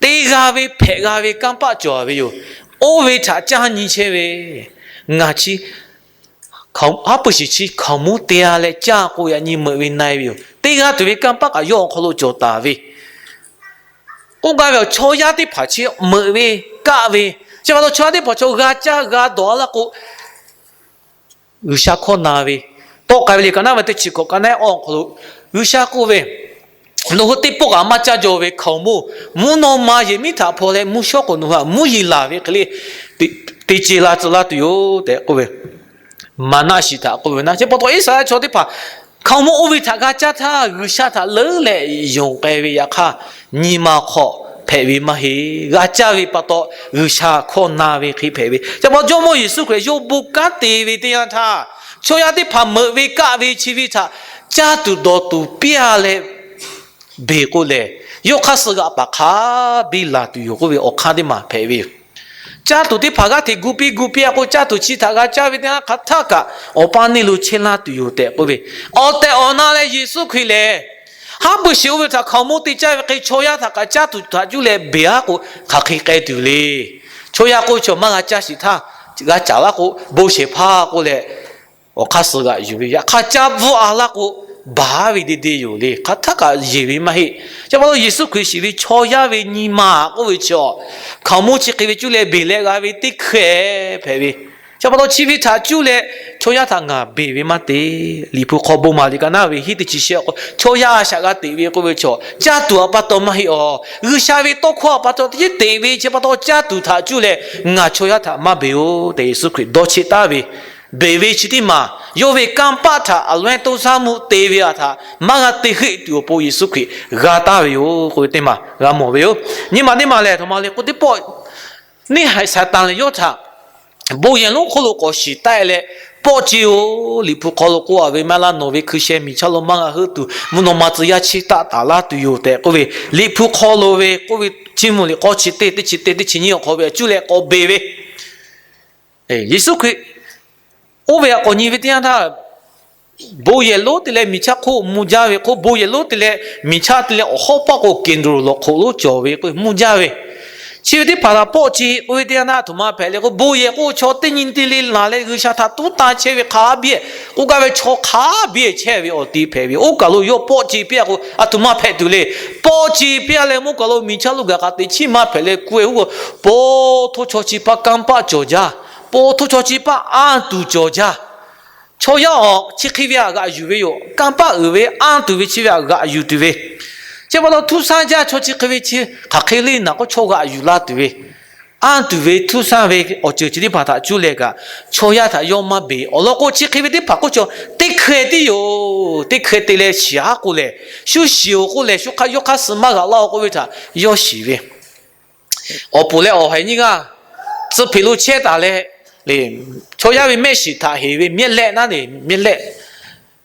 te g'a ve hpehꞈ g'a ve kanˇ paˆ cawˬ ve yoˬ. Oˇ ve htaꞈ caˇ nyi chehˇ ve ngaˬ chi haˉ pui shiˍ chi hkaoˍmonˇ te g'a leh caˇ k'o yaꞈ nyi meuꞈ ve na-e ve yoˬ. Te g'a tuˬ ve kanˇ paˆ kaꞈ yawˇ awˬ hk'aw lo cawˬ taˍ ve. K'oˆ gaˇ ve awˬ chaw yaˇ teˇ hpaˍ chi meuꞈ ve, kaˆ ve, chi pa taw chaw yaˇ teˇ hpaˍ chaw g'a caˇ g'a dawˬ a laˇ k'o, G'uiˬsha hkawˇ na ve, tawˆ k'ai ve liꞈ ka naˉ ve teˇ chi hkawꞈ ka naˉ awˬ hk'aw lo G'uiˬsha k'oˆ ve, nawˬ hui teˇ pawˆ kaꞈ maˇ caˇ jaw ve hkaoˍmonˇ, mvuhˇ naw ma yehˬ miˉ htaꞈ hpaw leh mvuhˇ shawˉ k'o nawˬ hui htaꞈ mvuhˇ yeˬ laˬ ve hk'e le, te ce la tcuh laˇ tuˬ yoˬ tehꞈ k'oˆ ve, maˍnaˆ shiˍ htaꞈ k'oˆ ve na. Chi pa taw Iˉsaˍreˍlaˆ chaw teˇ hpaˍ hkaoˍmonˇ oˇ ve htaꞈ g'a caˇ htaˇ G'uiˬsha htaꞈ leuˉ leh yonˍ k'ai ve yaꞈ hk'aˇ, nyi ma hk'aw hpehꞈ ve maˇ heˆ. G'a caˇ ve pa taw G'uiˬsha hkawˇ na ve hk'e hpehꞈ ve. Chi pa taw Jawˇmawˇ Yeˍsuˆ Hkriꞈ yawˇ bon kanˉ te ve teˇ yanˇ htaˇ, chaw yaˇ teˇ hpaˍ meuꞈ ve kaˆ ve chi ve htaꞈ caˇ tuˬ dawˬ tuˬ piˇ-a leh beˬ k'o lehˬ, yawˇ hk'aˇ suh g'aꞈ paˍ hk'a biˇ laˬ tuˬ yoˬ k'oˆ ve awˬ hk'aˇ teˇ maˬ hpehꞈ ve yoˬ. Caˇ tuˬ teˇ hpaˍ g'aˇ hteꞈ gu piˇ gu piˇ-a k'o, caˇ tuˬ chi htaꞈ g'a caˇ ve teˇ yanˇ hk'aˬ htaˇ kaꞈ awˬ paˇ neˇ lo chehˇ laˇ tuˬ yoˬ tehꞈ k'oˆ ve. Awˬ tehˬ awˬ na leh Yeˍsuˆ Hkriꞈ lehˬ, haˉ pui shiˍ oˇ ve htaꞈ hkaoˍmonˇ te caˇ ve hk'e chaw yaˇ htaꞈ kaꞈ caˇ tuˬ htaꞈ cuˇ leh beˬ-a k'o, hk'aˬ hk'e k'ai tuˬ le. Chaw yaˇ k'oˆ ve chaw maˇ g'a caˇ shiˍ htaˇ, g'a caˍ laˇ k'o bon shehˍ hpaˇ k'oˆ leh awˬ hk'aˇ suh g'aꞈ yuˬ ve. Yaꞈ hk'aˇ caˇ bvuhˆ-a laˇ k'o, baˬ ve de de yoˬ le. Hk'aˬ htaˇ kaꞈ yeˬ ve maˇ heˆ. Chi pa taw Yeˍsuˆ Hkriꞈ shiˍ ve chaw yaˇ ve nyi ma k'oˆ ve chi awˬ hkaoˍmonˇ chi hk'e ve cuˇ leh beˬ leh g'a ve teˇ hkeh hpehꞈ ve. Chi pa taw chi ve htaꞈ cuˇ leh chaw yaˇ htaꞈ ngaˬ beˬ ve maˇ te. Liꞈ hpu hk'aw bon maˍ liꞈ ka naˉ ve hiˉ teˇ chi shehˆ k'o, chaw yaˇ a shaꞈ g'a teꞈ ve k'oˆ ve chaw, caˇ tuˬ a pa taw maˇ heˆ awˬ. G'uiˬsha ve tawˇ hkawˇ a pa taw teˇ ceuˬ teꞈ ve chi pa taw caˇ tuˬ htaꞈ cuˇ leh ngaˬ chaw yaˇ htaꞈ maˇ beˬ-oˬ tehꞈ Yeˍsuˆ Hkriꞈ dawˇ cheˆ taˍ ve. Beˬ ve chi teˇ maˬ yawˇ ve kanˇ paˆ htaꞈ awˬ leh toˇ shaˉ mvuhˇ te ve a htaꞈ maˇ g'a te heˆ tuˬ awˬ pon Yeˍsuˆ Hkriꞈ g'a taˍ ve yoˬ k'oˆ ve teˇ maˬ g'a mawˬ ve yoˬ. Nyi ma teˇ maˬ lehˬ, a htoꞈ ma le k'o teˇ pawˆ neˇ haiˬ Saˍtanˍ lehˬ yawˇ htaꞈ bon yehˬ lonˉ hk'oˆ lo k'awꞈ shiˍ taˆ-e leh, pawˆ ce-oˬ, Liꞈ hpu hk'aw lo k'oˆ-a ve maˇ laˇ, nawˬ ve hkui sheh miˬ chaˇ lo maˇ g'a heuˆ tuˬ mvuhˇ naw ma tcuh yaˇ chiˇ taˆ taˍ laˇ tuˬ yoˬ tehꞈ k'oˆ ve, Liꞈ hpu hk'aw lo ve k'oˆ ve Chiˇ mvuh liꞈ k'awˇ chi teˇ, teˇ chi teˇ, teˇ chi nyiˇ awˬ hk'aw ve a cuˇ leh k'awꞈ beˬ ve, Yeˍsuˆ Hkriꞈ oˇ ve htaꞈ k'awꞈ nyi ve teˇ yanˇ htaˇ, bon yehˬ lonˉ te leh miˬ chaˇ hk'oˆ mvuh jaˇ ve k'o, bon yehˬ lonˉ te leh miˬ chaˇ te leh awˬ hawˉ paˆ k'o Keˍdronˍ lawˬ hk'oꞈ lonˉ cawˬ ve k'o mvuh jaˇ ve, Chi ve teˇ hpaˍ htaꞈ pawˆ ce k'oˆ ve teˇ yanˇ htaˇ, aˬ htoꞈ ma hpehꞈ le k'o, bon yehˬ k'o chaw teˇ nyi te le laˬ leh G'uiˬsha htaꞈ tuˉ tanˇ chehˇ ve hk'a biˇ, k'oˆ gaˇ ve chaw hk'a biˇ chehˇ ve awˬ ti hpehꞈ ve. Oˇ kaˬ lo yawˇ pawˆ ce piˇ-a k'o, aˬ htoꞈ ma hpehꞈ tuˬ le. Pawˆ ce piˇ-a leh, mvuhˇ kaˬ lo miˬ chaˇ lo gaˬ k'aꞈ teꞈ chiˇ maˇ hpehꞈ leh ku-e, oˇ k'o, po htoˇ chaw chi hpaˇ kanˇ paˆ cawˬ jaˇ. Po htoˇ chaw chi hpaˇ anˇ tuˬ cawˬ jaˇ. Chaw yaˇ awˬ chi hk'e ve htaꞈ g'aꞈ yuˬ ve yoˬ. Kanˇ paˆ uiˍ ve, anˇ tuˬ ve chi ve htaꞈ g'aꞈ yuˬ tuˬ ve. Chi pa taw htuˇ saˇ jaˇ chaw chi hk'e ve chi, hk'aˬ hk'e le naˬ k'o chaw g'aꞈ yuˬ la tuˬ ve, anˇ tuˬ ve htuˇ saˇ ve awˬ ceuˬ chi teˇ hpaˍ htaꞈ cuˇ leh kaꞈ, chaw yaˇ htaꞈ yawˇ maˇ beˬ. Awˬ lawn k'o, chi hk'e ve teˇ hpaˍ k'oˆ chaw teˇ hkeh tiˉ yoˬ. Teˇ hkeh te leh shiˍ haˉ k'oˆ lehˬ, shu shiˍ-oˬ k'oˆ lehˬ, shu hk'a yawˇ hk'aˇ suh maˇ g'aꞈ laˇ-oˬ k'oˆ ve htaꞈ yawˇ shiˍ ve. Awˬ puˍ leh awˬ haiˬ nyiˇ g'aˇ tcuh hpeꞈ lo chehˇ taˍ leh, chaw yaˇ ve mehˆ shiˍ htaꞈ heˍ ve mehˆ lehˆ naˉ le, mehˆ lehˆ,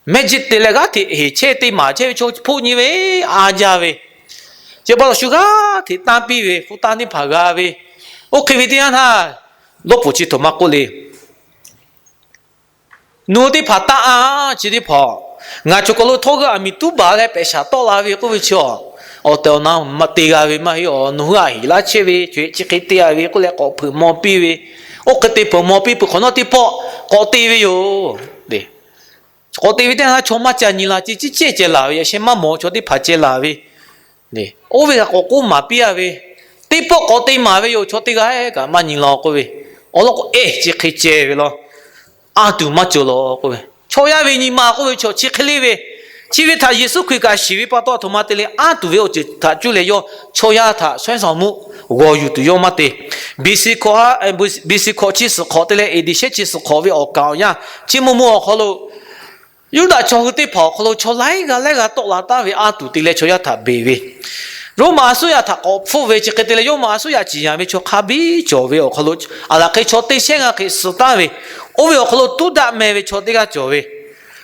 mehˆ jiˆ te leh g'aˇ hteꞈ heˍ chehˇ te maˍ chehˇ ve chaw hpoˆ nyi ve a jaˇ ve. Chi pa taw shu g'aˇ hteꞈ tanˇ piˇ ve, hpu tanˇ teˇ hpaˍ g'a ve. Oˇ hk'e ve teˇ yanˇ htaˇ, dawˇ pfuhˍ chi htoꞈ ma k'oˆ le. Nawˬ hui teˇ hpaˍ taˇ a, chi teˇ hpaˍ, ngaˬ cawˬ kaˬ lo htawˇ g'euˆ aˬ miˍ tuˉ baˬ leh pehꞈ shaˍ tawˆ la ve k'oˆ ve chi, awˬ tehˬ awˬ na maˇ te g'a ve maˇ heˆ. Nawˬ hui aꞈ heˍ laˇ chehˇ ve, chi hk'e te a ve k'oˆ leh k'awꞈ hpeuꞈ maw piˇ ve. Oˇ hk'e te hpeuꞈ maw piˇ peuˬ hk'awꞈ nawˉ teˇ pawˆ k'awꞈ te ve yoˬ. K'awꞈ te ve teˇ yanˇ htaˇ chaw maˇ ca nyi la ce, ciˉ cehˇ ceh laˬ ve, yaꞈ sheh maˇ mawˬ chaw teˇ hpaˍ ceh laˬ ve. Oˇ ve kaꞈ k'awꞈ k'oˆ maˍ piˇ a ve, teˇ pawˆ k'awꞈ te maˍ ve yoˬ, chaw teˇ g'aˇ kaꞈ maˇ nyi la k'oˆ ve. Awˬ lawn k'o, ehˉ, chi hk'e ceh ve law. Anˇ tuˬ maˇ cawˬ law k'oˆ ve. Chaw yaˇ ve nyi ma k'oˆ ve chaw chi hk'e le ve. Chi ve htaꞈ Yeˍsuˆ Hkriꞈ kaꞈ shiˍ ve pa taw, aˬ htoꞈ ma te leh anˇ tuˬ ve awˬ ceuˬ htaꞈ cuˇ leh yawˇ chaw yaˇ htaꞈ shawehˇ shaˍ mvuhˇ g'awˬ yuˬ tuˬ yawˇ maˇ te. B C hkawꞈ, B C hkawꞈ chi suhˍ hk'awꞈ te leh A D shehˉ chi suhˍ hk'awꞈ ve awˬ kaˍ awˬ yanˇ, chi mvuhˇ mvuhˇ awˬ hk'aw lo Yuˇdaꞈ chaw hui teˇ hpaˍ awˬ hk'aw lo chaw laiˉ g'aˇ laiˉ g'aˇ tawˆ la taˍ ve anˇ tuˬ te leh chaw yaˇ htaꞈ beˬ ve, Roˉmaꞈ a suˉ yaꞈ htaꞈ k'awꞈ hpfuhˆ ve chi hk'e te leh, Roˉmaꞈ a suˉ yaꞈ ciˍ yanˍ ve chaw hk'a biˇ cawˬ ve awˬ hk'aw lo, aˬ laˬ hk'e chaw teˇ shehˉ g'aˇ hk'e suh taˍ ve, oˇ ve awˬ hk'aw lo Tuˉdaꞈ meh ve chaw teˇ g'aˇ cawˬ ve,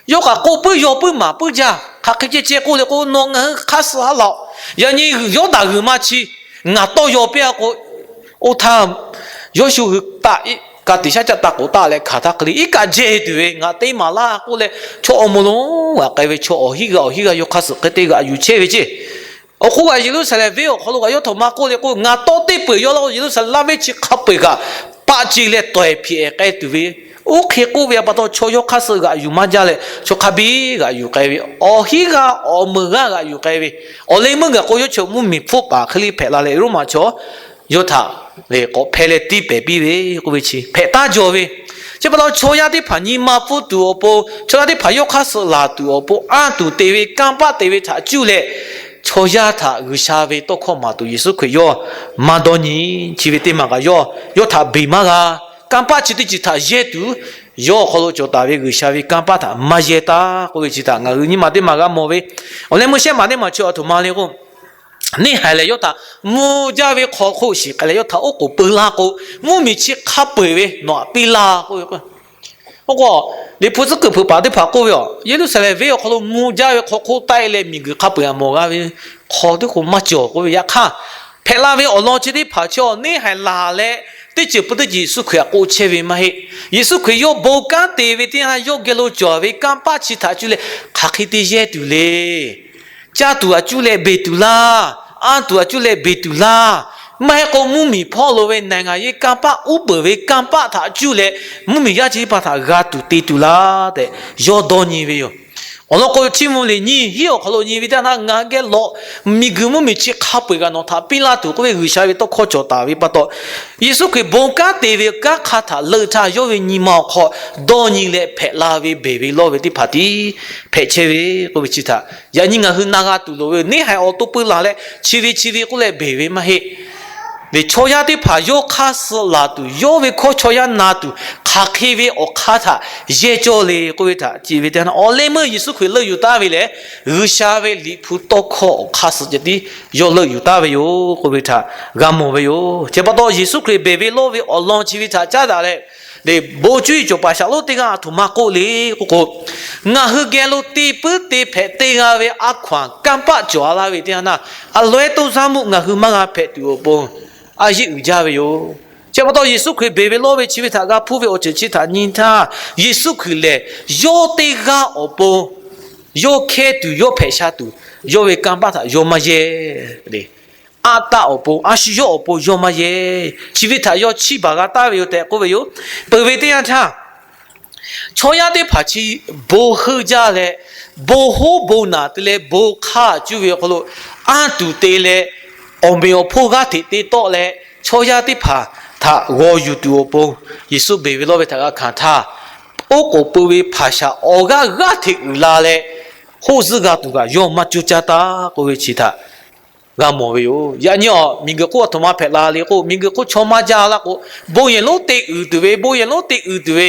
yawˇ kaꞈ k'oˆ puiˉ yaw puiˉ maˍ puiˉ jaˇ. Hk'aˬ hk'e ceh ceh k'oˆ le k'o, nawˬ ngaˬ hui hk'aˇ suh haˉ laꞈ-oꞈ. Yaꞈ nyi Yawˇdanˍ g'uiˬ ma chi ngaˬ tawˇ yaw piˇ-a k'o, oˇ htaˇ Yawˇshuˆ hui taˆ, ka tiꞈ shaˉ caˆ taˆ k'oꞈ taˆ leh hkanˍ htaˇ hk'e le, iˉ kaˆ jehˇ tuˬ ve, ngaˬ te maˍ laˇ k'oˆ leh, chaw awˬ moˍ lonˉ g'aꞈ k'ai ve, chaw awˬ hinˉ g'aˇ awˬ hinˉ g'aˇ yawˇ hk'aˇ suh hk'e te g'aꞈ yuˬ chehˇ ve ceˇ. Awˬ hk'oˆ kaꞈ Yeˍruˆsaˍlehnˍ venˇ awˬ hk'aw lo kaꞈ yawˇ htawꞈ ma k'oˆ le k'o, ngaˬ tawˇ teˇ peuˬ yawˇ laˇ k'o, Yeˍruˆsaˍlehnˍ laˇ venˇ chi hk'a peu-eˬ kaꞈ paˆ ce leh tawehˬ hpiꞈ-ehˍ k'ai tuˬ ve, oˇ hk'e k'oˆ ve pa taw, chaw yawˇ hk'aˇ suh g'aꞈ yuˬ maˇ jaˇ leh, chaw hk'a biˇ g'aꞈ yuˬ k'ai ve, awˬ hinˉ g'aˇ awˬ meuˍ g'aˇ g'aꞈ yuˬ k'ai ve, awˬ leh meuˇ gaˬ k'o, yawˇ chaw mvuhˇmiˬ hpfuhˆ paˍ hk'e le hpehꞈ la leh, Roˉmaꞈ chaw yawˇ htaꞈ lehˬ k'awꞈ hpeh leh tiˇ pehˍ piˇ ve k'oˆ ve chi hpehꞈ taˉ jaw ve. Chi pa taw chaw yaˇ teˇ hpaˍ nyi ma pfuhˇ tuˬ awˬ pon, chaw yaˇ teˇ hpaˍ yawˇ hk'aˇ suh laˬ tuˬ awˬ pon, anˇ tuˬ te ve kanˇ paˆ te ve htaꞈ cuˇ leh, chaw yaˇ htaꞈ G'uiˬsha ve tawˇ hkawˇ maˍ tuˬ Yeˍsuˆ Hkriꞈ yawˇ maˇ dawˇ nyi. Chi ve teˇ maˬ kaꞈ yawˇ, yawˇ htaꞈ beˬ maˇ g'a. Kanˇ paˆ chi teˇ ceuˬ htaꞈ yehˇ tuˬ, yawˇ awˬ hk'aw lo cawˬ taˍ ve G'uiˬsha ve kanˇ paˆ htaꞈ maˇ yehˇ taˍ k'oˆ ve chi htaꞈ ngaˬ hui nyi ma teˇ maˬ g'a mawˬ ve. Awˬ leh meuˇ shehˉ maˬ teˇ maˬ chi aˬ htoꞈ ma le k'o, neˇ haiˬ lehˬ yawˇ htaꞈ mvuh jaˇ ve hk'aw hk'oˆ shiˍ k'ai leh yawˇ htaꞈ oˉ k'oˍ peu laˇ k'o, mvuhˇmiˬ chi hk'a peu-eˬ ve nawˬ htaꞈ piˇ laˇ k'oˆ ve k'o, oˇ k'o, Liꞈ hpu tcuhˉ kuiˬ hpeuꞈ paˍ teˇ hpaˍ k'oˆ ve, Yeˍruˆsaˍlehnˍ venˇ awˬ hk'aw lo mvuh jaˇ ve hk'aw hk'oˆ taˆ-e leh miˬguiˬ hk'a peu-eˬ htaꞈ mawˬ g'a ve hk'aw teˇ k'o maˇ cawˬ k'oˆ ve. Yaꞈ hk'aˇ, hpehꞈ la ve awˬ lawn chi teˇ hpaˍ chi neˇ haiˬ laˬ leh, teˇ ceuˬ pui teˇ ceuˬ Yeˍsuˆ Hkriꞈ htaꞈ k'oˆ chehˇ ve maˇ heˆ. Yeˍsuˆ Hkriꞈ yawˇ bon kanˉ te ve teˇ yanˇ, yawˇ geh lo cawˬ ve kanˇ paˆ chi htaꞈ cuˇ leh hk'aˬ hk'e te yehˇ tuˬ le. Caˇ tuˬ htaꞈ cuˇ leh beˬ tuˬ laˇ. Anˇ tuˬ htaꞈ cuˇ leh beˬ tuˬ laˇ. Maˇ heˆ k'o, mvuhˇmiˬ hpawˇ lo ve naˬ ngaˬ yehˬ kanˇ paˆ uˉ peunˍ ve kanˇ paˆ htaꞈ cuˇ leh, mvuhˇmiˬ yaˇ chi teˇ hpaˍ htaꞈ g'a tuˬ te tuˬ laˇ tehꞈ yawˇ dawˇ nyi ve yoˬ. Awˬ lawn k'o, chiˇ mvuh liꞈ nyiˇ hinˉ awˬ hk'aw lo nyi ve teˇ yanˇ, ngaˬ geh lawꞈ miˬguiˬ mvuhˇmiˬ chi hk'a peu-eˬ kaꞈ nawˬ htaꞈ piˇ laˇ tuˬ k'oˆ ve G'uiˬsha ve tawˇ hkawˇ cawˬ taˍ ve pa taw, Yeˍsuˆ Hkriꞈ bon kanˉ te ve kanˉ hk'a htaꞈ leuˆ htaˇ, yawˇ ve nyi ma awˬ hk'aw dawˇ nyi leh hpehꞈ la ve beˬ ve lawˇ ve teˇ hpaˍ tiˉ hpehꞈ chehˇ ve k'oˆ ve chi htaꞈ yaꞈ nyi ngaˬ hui na g'a tuˬ loˍ ve yoˬ. Neˇ haiˬ awˬ to peu laˬ leh chi ve chi ve k'oˆ leh beˬ ve maˇ heˆ. Chaw yaˇ teˇ hpaˍ yawˇ hk'aˇ suh laˬ tuˬ, yawˇ ve hkawˇ chaw yaˇ na tuˬ, hk'aˬ hk'e ve awˬ hk'aˇ htaꞈ yehˇ cawˇ le k'oˆ ve htaꞈ ce ve teˇ yanˇ, awˬ leh meuˇ Yeˍsuˆ Hkriꞈ leuˆ yuˬ taˍ ve lehˬ, G'uiˬsha ve Liꞈ hpu tawˇ hkawˇ awˬ hk'aˇ suh ceh tiˉ yawˇ leuˆ yuˬ taˍ ve yoˬ k'oˆ ve htaꞈ g'a mawˬ ve yoˬ. Chi pa taw, Yeˍsuˆ Hkriꞈ beˬ ve lawˇ ve awˬ lawn chi ve htaꞈ caˉ daꞈ leh, bon cuˇ yiˍ cawˬ paˍ shaˍlonˉ teˇ g'aˇ aˬ htoꞈ ma k'oˆ le k'oˆ k'o, ngaˬ hui geh lo te puiˉ te hpehꞈ te g'a ve a hkaw-anˬ kanˇ paˆ cawˬ a laˇ ve teˇ yanˇ, a loiˉ toˇ zaˇ mvuhˇ ngaˬ hui maˇ g'a hpehꞈ tuˬ awˬ pon a yeˇ uiˍ jaˇ ve yoˬ. Chi pa taw, Yeˍsuˆ Hkriꞈ beˬ ve lawˇ ve chi ve htaꞈ g'a hpuˇ ve awˬ ceuˬ chi htaꞈ nyi htaˇ, Yeˍsuˆ Hkriꞈ lehˬ yawˇ teˇ g'aˇ awˬ pon yawˇ hkehˇ tuˬ, yawˇ hpehꞈ sha tuˬ, yawˇ ve kanˇ paˆ htaꞈ yawˇ maˇ yehˇ le. aˉ taˆ awˬ pon, a shu yawˇ awˬ pon yawˇ maˇ yehˇ. Chi ve htaꞈ yawˇ chiˇ baˬ g'a taˍ ve yoˬ tehꞈ k'oˆ ve yoˬ. Peuˬ ve teˇ yanˇ htaˇ, chaw yaˇ teˇ hpaˍ chi bon heuˆ jaˇ leh, bon hoˉ bon naˬ te leh bon hk'aˇ cuˇ ve awˬ hk'aw lo anˇ tuˬ te leh, awˬ meꞈ awˬ hponˇ g'aˇ hteꞈ te tawˆ leh, chaw yaˇ teˇ hpaˍ htaꞈ g'aw yuˬ tuˬ awˬ pon Yeˍsuˆ beˬ ve lawˇ ve htaꞈ g'a hkanˍ htaˇ, oˉ k'oˍ pui ve hpaˍ shaˍ awˬ g'aˇ g'aˇ hteꞈ uiˍ la leh, hoˆ zuhˆ g'a tuˬ kaꞈ yawˇ maˇ coˇ caˇ taˍ k'oˆ ve chi htaꞈ g'a mawˬ ve yoˬ. Yaꞈ nyi awˬ miˬguiˬ hk'oˆ aˬ htoꞈ ma hpehꞈ la le k'o, miˬguiˬ hk'oˆ chaw maˇ jaˇ laˇ k'o, bon yehˬ lonˉ te uiˍ tuˬ ve, bon yehˬ lonˉ te uiˍ tuˬ ve,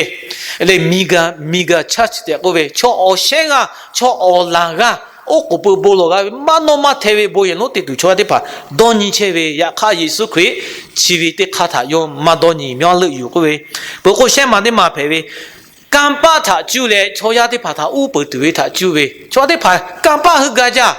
leh miˬguiˬ, miˬguiˬ church tehꞈ k'oˆ ve chaw awˬ shehˉ g'aˇ, chaw awˬ laˬ g'aˇ, oˉ k'oˍ pui bon lawˬ g'a ve maˇ nawˇ maˇ hteh ve bon yehˬ lonˉ te tuˬ chaw yaˇ teˇ hpaˍ dawˇ nyi chehˇ ve. Yaꞈ hk'aˇ Yeˍsuˆ Hkriꞈ chi ve teˇ hk'aˇ htaꞈ yawˇ maˇ dawˇ nyi, maˇ leuˆ yuˬ k'oˆ ve. Peuˬ k'o shehˉ ma teˇ ma hpehꞈ ve, kanˇ paˆ htaꞈ cuˇ leh chaw yaˇ teˇ hpaˍ htaꞈ uˉ peunˍ tuˬ ve htaꞈ cuˇ ve, chaw yaˇ teˇ hpaˍ kanˇ paˆ heuˆ gaˇ jaˇ.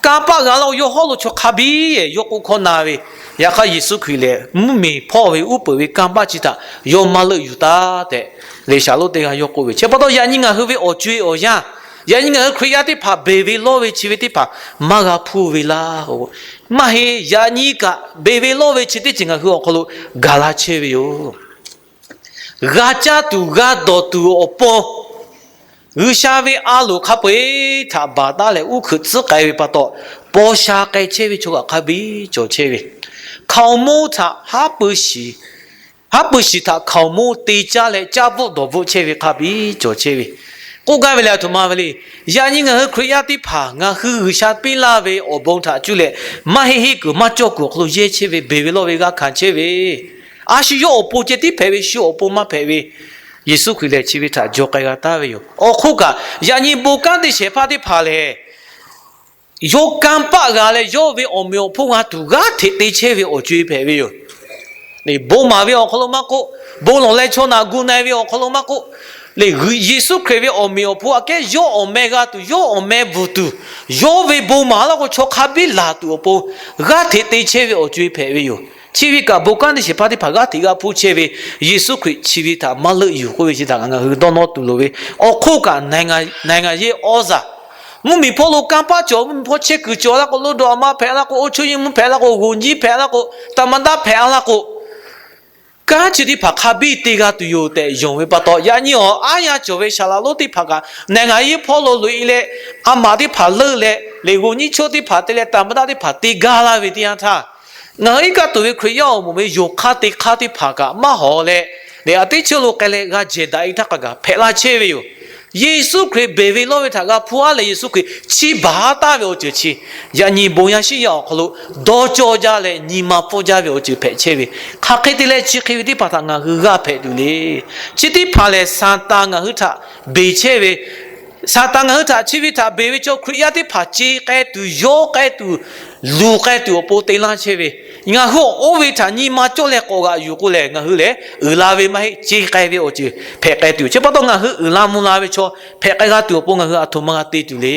Kanˇ paˆ g'a laˇ k'o yawˇ hawˉ lo chaw hk'a biˇ yehˬ yawˇ k'oˆ hkawˇ na ve. Yaꞈ hk'aˇ Yeˍsuˆ Hkriꞈ lehˬ, mvuhˇmiˬ hpawˇ ve uˉ peunˍ ve kanˇ paˆ chi htaꞈ yawˇ maˇ leuˆ yuˬ taˍ tehꞈ, Leˍsaˍ lonˉ teˇ g'aˇ yawˇ k'oˆ ve. Chi pa taw yaꞈ nyi ngaˬ hui ve awˬ co-e awˬ yanˇ, yaꞈ nyi ngaˬ hui Hkriꞈ yaˇ teˇ hpaˍ beˬ ve lawˇ ve chi ve teˇ hpaˍ maˇ g'a hpuˇ ve laˇ. Maˇ heˆ, yaꞈ nyi kaꞈ beˬ ve lawˇ ve chi teˇ ceuˬ ngaˬ hui awˬ hk'aw lo gaˬ la chehˇ ve yoˬ. G'a caˇ tuˬ g'a dawˬ tuˬ awˬ pon G'uiˬsha ve a loˍ hk'a peu-eˬ htaꞈ baˬ taˉ leh uˉ hkeuꞈ tcuhˉ k'ai ve pa taw, paw sha k'ai chehˇ ve chaw kaꞈ hk'a biˇ cawˬ chehˇ ve, hkaoˍmonˇ htaꞈ haˉ pui shiˍ, haˉ pui shiˍ htaꞈ hkaoˍmonˇ te caˇ leh caˇ bvuhˆ dawˬ bvuhˆ chehˇ ve hk'a biˇ cawˬ chehˇ ve, k'oˆ gaˇ ve leh aˬ htoꞈ ma ve le. Yaꞈ nyi ngaˬ hui Hkriꞈ yaˇ teˇ hpaˍ ngaˬ hui G'uiˬsha piˇ laˇ ve awˬ bon htaꞈ cuˇ leh maˇ heˆ heˆ kuiˬ maˇ cawˇ kuiˬ awˬ hk'aw lo yehˇ chehˇ ve, beˬ ve lawˇ ve g'a hkanˍ chehˇ ve, a shu yawˇ awˬ pon ceh tiˉ hpehꞈ ve, shu awˬ pon maˇ hpehꞈ ve, Yeˍsuˆ Hkriꞈ lehˬ chi ve htaꞈ jaw k'ai g'a taˍ ve yoˬ. Awˬ hk'oˆ kaꞈ, yaꞈ nyi bon kanˉ te shehˍ hpaˇ teˇ hpaˍ lehˬ, yawˇ kanˇ paˆ g'a leh yawˇ ve awˬ meꞈ awˬ hponˇ g'a tuˬ g'aˇ hteꞈ te chehˇ ve awˬ co-e hpehꞈ ve yoˬ. Bon maˍ ve awˬ hk'aw lo maˇ k'oˆ, bon lawˬ leh chaw naꞈ gu na-e ve awˬ hk'aw lo maˇ k'oˆ, Yeˍsuˆ Hkriꞈ ve awˬ meꞈ awˬ hponˇ aꞈ kehˉ yawˇ awˬ meh g'a tuˬ, yawˇ awˬ meh bvuhˬ tuˬ, yawˇ ve bon maˍ laˇ k'o chaw hk'a biˇ laˬ tuˬ awˬ pon g'aˇ hteꞈ te chehˇ ve awˬ co-e hpehꞈ ve yoˬ. Chi ve kaꞈ bon kanˉ te shehˍ hpaˇ teˇ hpaˍ g'aˇ hteꞈ g'a hpuˇ chehˇ ve, Yeˍsuˆ Hkriꞈ chi ve htaꞈ maˇ leuˆ yuˬ k'oˆ ve chi htaꞈ ngaˬ hui dawˇ nawˇ tuˬ loˍ ve. Awˬ hk'oˆ kaꞈ, နိုင်ငံရေး သြဇာ, mvuhˇmiˬ hpawˇ lo kanˇ paˆ cawˬ, mvuhˇmiˬ hpawˇ chehˇ kuiˬ cawˬ laˇ k'o, လွှတ်တော် a ma hpehꞈ laˇ k'o, အုပ်ချုပ်ရေးမှူး hpehꞈ laˇ k'o, ဝန်ကြီး hpehꞈ laˇ k'o, သမ္မတ hpehꞈ laˇ k'o, kanˉ chi teˇ hpaˍ hk'a biˇ te g'a tuˬ yoˬ tehꞈ yonˍ ve pa taw, yaꞈ nyi awˬ aˉ yaˇ cawˬ ve saˍ laꞈ lonˉ teˇ hpaˍ kaꞈ နိုင်ငံရေး hpawˇ lo loꞈ-e leh, a maꞈ teˇ hpaˍ leuˆ leh, lehˬ ဝန်ကြီးချုပ် teˇ hpaˍ te leh သမ္မတ teˇ hpaˍ te gaˇ laˇ ve teˇ yanˇ htaˇ, ngaˬ hui iˉ kaˆ tuˬ ve Hkriꞈ yaˇ awˬ moˍ ve yonˍ hk'aˇ te hk'aˇ teˇ hpaˍ kaꞈ maˇ hawˍ leh, lehˬ a teˇ ceuˬ lo k'ai leh g'a jehˬ daꞈ-e htaˇ k'a gaˬ hpehꞈ laˇ chehˇ ve yoˬ. Yeˍsuˆ Hkriꞈ beˬ ve lawˇ ve htaꞈ g'a hpuˇ-a leh Yeˍsuˆ Hkriꞈ chiˇ baˬ taˍ ve awˬ ceuˬ chi, yaꞈ nyi bon yaˇ shiˉ yaˇ awˬ hk'aw lo dawˇ cawˇ jaˇ leh nyi ma pfuhˇ jaˇ ve awˬ ceuˬ hpehꞈ chehˇ ve, hk'aˬ hk'e te leh chi hk'e ve teˇ hpaˍ htaꞈ ngaˬ hui g'aˇ hpehꞈ tuˬ le. Chi teˇ hpaˍ lehˬ, Saˍtanˍ ngaˬ hui htaꞈ beˬ chehˇ ve, Saˍtanˍ ngaˬ hui htaꞈ chi ve htaꞈ beˬ ve chaw Hkriꞈ yaˇ teˇ hpaˍ ce k'ai tuˬ, yawˇ k'ai tuˬ, luˬ k'ai tuˬ awˬ pon te laˇ chehˇ ve, ngaˬ hui awˬ oˇ ve htaꞈ nyi ma cawˇ leh k'awꞈ g'aꞈ yuˬ k'o lehˬ, ngaˬ hui lehˬ uiˍ la ve maˇ heˆ, ce k'ai ve awˬ ceuˬ hpehꞈ k'ai tuˬ yoˬ. Chi pa taw ngaˬ hui uiˍ la mvuh la ve chaw hpehꞈ k'ai g'a tuˬ awˬ pon ngaˬ hui aˬ htoꞈ ma g'a te tuˬ le.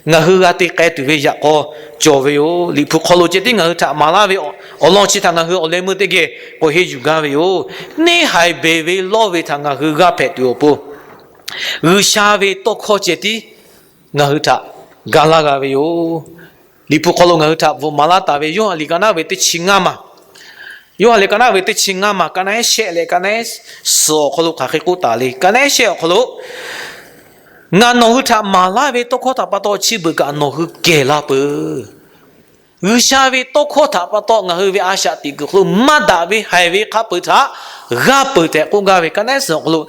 Ngaˬ hui g'a te k'ai tuˬ ve yaꞈ k'aw cawˬ ve yoˬ. Liꞈ hpu hk'aw lo ceh tiˉ ngaˬ hui htaꞈ maˍ laˇ ve awˬ lawn chi htaꞈ ngaˬ hui awˬ leh meuˇ teˇ geh k'awꞈ henˇ yuˬ gaˇ ve yoˬ. Neˇ haiˬ beˬ ve lawˇ ve htaꞈ ngaˬ hui g'aˇ hpehꞈ tuˬ awˬ pon, G'uiˬsha ve tawˇ hkawˇ ceh tiˉ ngaˬ hui htaꞈ ga laˇ g'a ve yoˬ. Liꞈ hpu hk'aw lo ngaˬ hui htaꞈ bvuhꞈ maˍ laˇ taˍ ve Yoˇhanˬ liꞈ ka naˉ ve teˇ chi ngaˇ maˬ, Yoˇhanˬ liꞈ ka naˉ ve teˇ chi ngaˇ maˬ, ka naˉ shehˆ leh ka naˉ suhˍ awˬ hk'aw lo hk'aˬ hk'e k'oˆ taˍ le. Ka naˉ shehˆ awˬ hk'aw lo, Ngaˬ nawˬ hui htaꞈ maˍ laˇ ve tawˇ hkawˇ htaꞈ pa taw chi beuꞈ kaꞈ nawˬ hui kehˬ la peuˬ. G'uiˬsha ve tawˇ hkawˇ htaꞈ pa taw ngaˬ hui ve a shaꞈ teꞈ kuiˬ awˬ hk'aw lo maˇ daꞈ ve haiˬ ve hk'a peu-eˬ htaꞈ g'aˇ peuˬ tehꞈ k'oˆ gaˇ ve. Ka naˉ suhˍ awˬ hk'aw lo,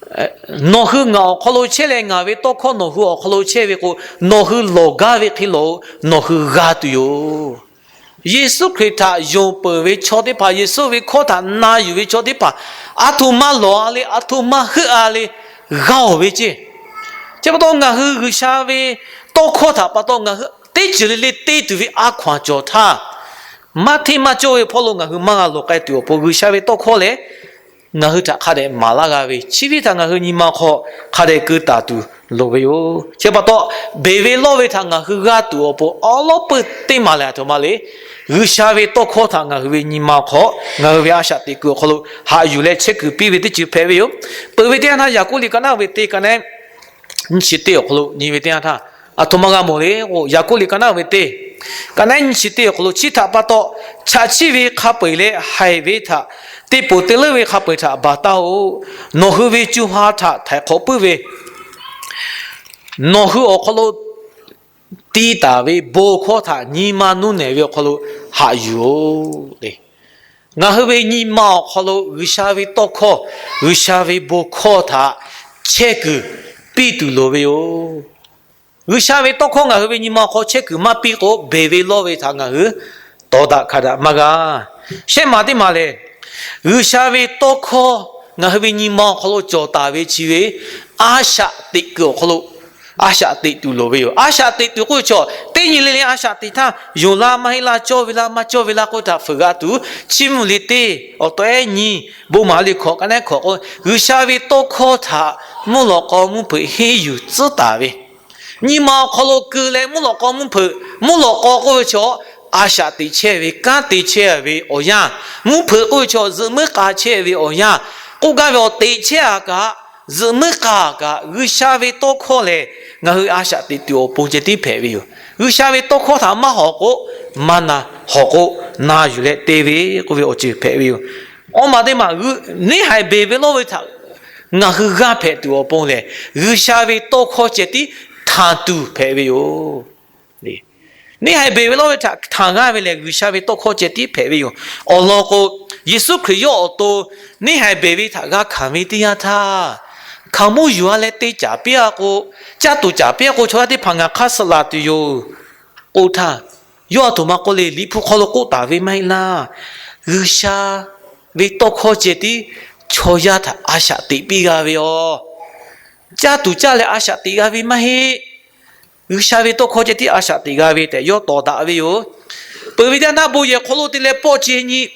Nawˬ hui ngaˬ awˬ hk'aw lo chehˇ leh ngaˬ ve tawˇ hkawˇ nawˬ hui awˬ hk'aw lo chehˇ ve k'o, nawˬ hui lawˬ gaˇ ve hk'e lawˬ-oꞈ. Nawˬ hui g'a tuˬ yoˬ. Yeˍsuˆ Hkriꞈ htaꞈ yonˍ peuˬ ve chaw teˇ hpaˍ, Yeˍsuˆ ve hkawˇ htaꞈ na yuˬ ve chaw teˇ hpaˍ, aˬ htoꞈ ma lawˬ-a le, aˬ htoꞈ ma heuˆ-a le, g'a-oˬ ve ceˇ. Chi pa taw ngaˬ hui G'uiˬsha ve tawˇ hkawˇ htaꞈ pa taw ngaˬ hui teˇ ceuˬ le le te tuˬ ve a hkaw-anˬ cawˬ htaˇ, maˇ hteˇ maˇ cawˇ ve hpawˇ lo ngaˬ hui maˇ g'a lawˬ k'ai tuˬ awˬ pon G'uiˬsha ve tawˇ hkawˇ lehˬ, ngaˬ hui htaꞈ hk'a dehꞈ maˍ laˇ g'a ve, chi ve htaꞈ ngaˬ hui nyi ma hk'aw hk'a dehꞈ keu taˍ tuˬ loˍ ve yoˬ. Chi pa taw, beˬ ve lawˇ ve htaꞈ ngaˬ hui g'a tuˬ awˬ pon awˉ lawˉ peuˇ teˇ maˬ lehˬ aˬ htoꞈ ma le. G'uiˬsha ve tawˇ hkawˇ htaꞈ ngaˬ hui ve nyi ma hk'aw, ngaˬ hui ve a shaꞈ teꞈ kuiˬ awˬ hk'aw lo haꞈ yuˬ leh chehˇ kuiˬ piˇ ve teˇ ceuˬ hpehꞈ ve yoˬ. Peuˬ ve teˇ yanˇ htaˇ Yaˍkoˆ liꞈ ka naˉ ve teˇ ka naˉ nyiˇ chi teˇ awˬ hk'aw lo nyi ve teˇ yanˇ htaˇ, aˬ htoꞈ ma g'a mawˬ le k'o, Yaˍkoˆ liꞈ ka naˉ ve teˇ Kaꞈ naˉ nyi chi teˇ awˬ hk'aw lo chi htaꞈ pa taw, chaꞈ chiˇ ve hk'a peu-eˬ leh haiˬ ve htaꞈ, te ponˬ te leuˉ ve hk'a peu-eˬ htaꞈ baˬ taˍ-oˬ. Nawˬ hui ve co ha htaꞈ htaiˍ hk'awꞈ puiˉ ve, nawˬ hui awˬ hk'aw lo ti taˍ ve bon hkawˇ htaꞈ nyi ma nuˇ nehˬ ve awˬ hk'aw lo haꞈ yuˬ-oˬ. Ngaˬ hui ve nyi ma awˬ hk'aw lo G'uiˬsha ve tawˇ hkawˇ, G'uiˬsha ve bon hkawˇ htaꞈ chehˇ kuiˬ piˇ tuˬ loˍ ve yoˬ. G'uiˬsha ve tawˇ hkawˇ ngaˬ hui ve nyi ma awˬ hk'aw chehˇ kuiˬ maˇ piˇ k'o, beˬ ve lawˇ ve htaꞈ ngaˬ hui tawˍ daꞈ hkanˍ daꞈ maˇ g'a. Shehˆ maˬ teˇ maˬ lehˬ, G'uiˬsha ve tawˇ hkawˇ ngaˬ hui ve nyi ma awˬ hk'aw lo cawˬ taˍ ve chi ve a shaꞈ teꞈ kuiˬ awˬ hk'aw lo a shaꞈ teꞈ tuˬ loˍ ve yoˬ. A shaꞈ teꞈ tuˬ k'oˆ ve chaw, teˇ nyi le le a shaꞈ teꞈ htaˇ, yonˍ la maˇ heˆ laˇ, cawˇ ve laˇ maˇ cawˇ ve laˇ k'oˆ htaꞈ fuiˍ g'a tuˬ, chiˇ mvuh liꞈ teˇ awˬ tawehˉ nyi, bon maˍ liꞈ hkawꞈ ka naˉ hkawꞈ k'o, G'uiˬsha ve tawˇ hkawˇ htaꞈ mvuhˇ lawꞈ k'aw mvuhˇ hpeuꞈ henˇ yuˬ tcuhˉ taˍ ve, nyi ma awˬ hk'aw lo keu leh mvuhˇ lawꞈ k'aw mvuhˇ hpeuꞈ, mvuhˇ lawꞈ k'aw k'oˆ ve chaw, a shaꞈ teꞈ chehˇ ve, kanˉ te chehˇ ve awˬ yanˇ, mvuhˇ hpeuꞈ k'oˆ ve chaw, zuhꞈ muiˉ k'a chehˇ ve awˬ yanˇ, k'oˆ gaˇ ve awˬ teꞈ chehˇ a kaꞈ, zuhꞈ muiˉ k'a kaꞈ, G'uiˬsha ve tawˇ hkawˇ lehˬ, ngaˬ hui a shaꞈ teꞈ tuˬ awˬ pon ceh tiˉ hpehꞈ ve yoˬ. G'uiˬsha ve tawˇ hkawˇ htaꞈ maˇ hawˍ k'o, maˇ na, hawˍ k'o na yuˬ leh te ve k'oˆ ve awˬ ceuˬ hpehꞈ ve yoˬ. Awˇ maˬ teˇ maˬ, neˇ haiˬ beˬ ve lawˇ ve htaꞈ ngaˬ hui g'aˇ hpehꞈ tuˬ awˬ pon lehˬ, G'uiˬsha ve tawˇ hkawˇ ceh tiˉ htanˬ tuˬ hpehꞈ ve yoˬ. Neˇ haiˬ beˬ ve lawˇ ve htaꞈ htanˬ g'aˇ ve lehˬ, G'uiˬsha ve tawˇ hkawˇ ceh tiˉ hpehꞈ ve yoˬ. Awˬ lawn k'o, Yeˍsuˆ Hkriꞈ yawˇ awˬ to neˇ haiˬ beˬ ve htaꞈ g'a hkanˍ ve teˇ yanˇ htaˇ, hkaoˍmonˇ yuˬ-a leh te caˍ piˇ-a k'o, caˇ tuˬ caˍ piˇ-a k'o, chaw yaˇ teˇ hpaˍ ngaˬ hk'aˇ suh laˬ tuˬ yoˬ k'oˆ htaˇ, yawˇ a htoꞈ ma k'oˆ le, Liꞈ hpu hk'aw lo k'oˆ taˍ ve maˇ heˆ laˇ. G'uiˬsha ve tawˇ hkawˇ ceh tiˉ chaw yaˇ htaꞈ a shaꞈ teꞈ piˇ g'a ve yoˬ. Caˇ tuˬ caˇ leh a shaꞈ teꞈ g'a ve maˇ heˆ. G'uiˬsha ve tawˇ hkawˇ ceh tiˉ a shaꞈ teꞈ g'a ve tehꞈ yawˇ tawˍ daꞈ ve yoˬ. Peuˬ ve teˇ yanˇ htaˇ, bon yehˬ hk'aw lo te leh pawˆ ce nyi,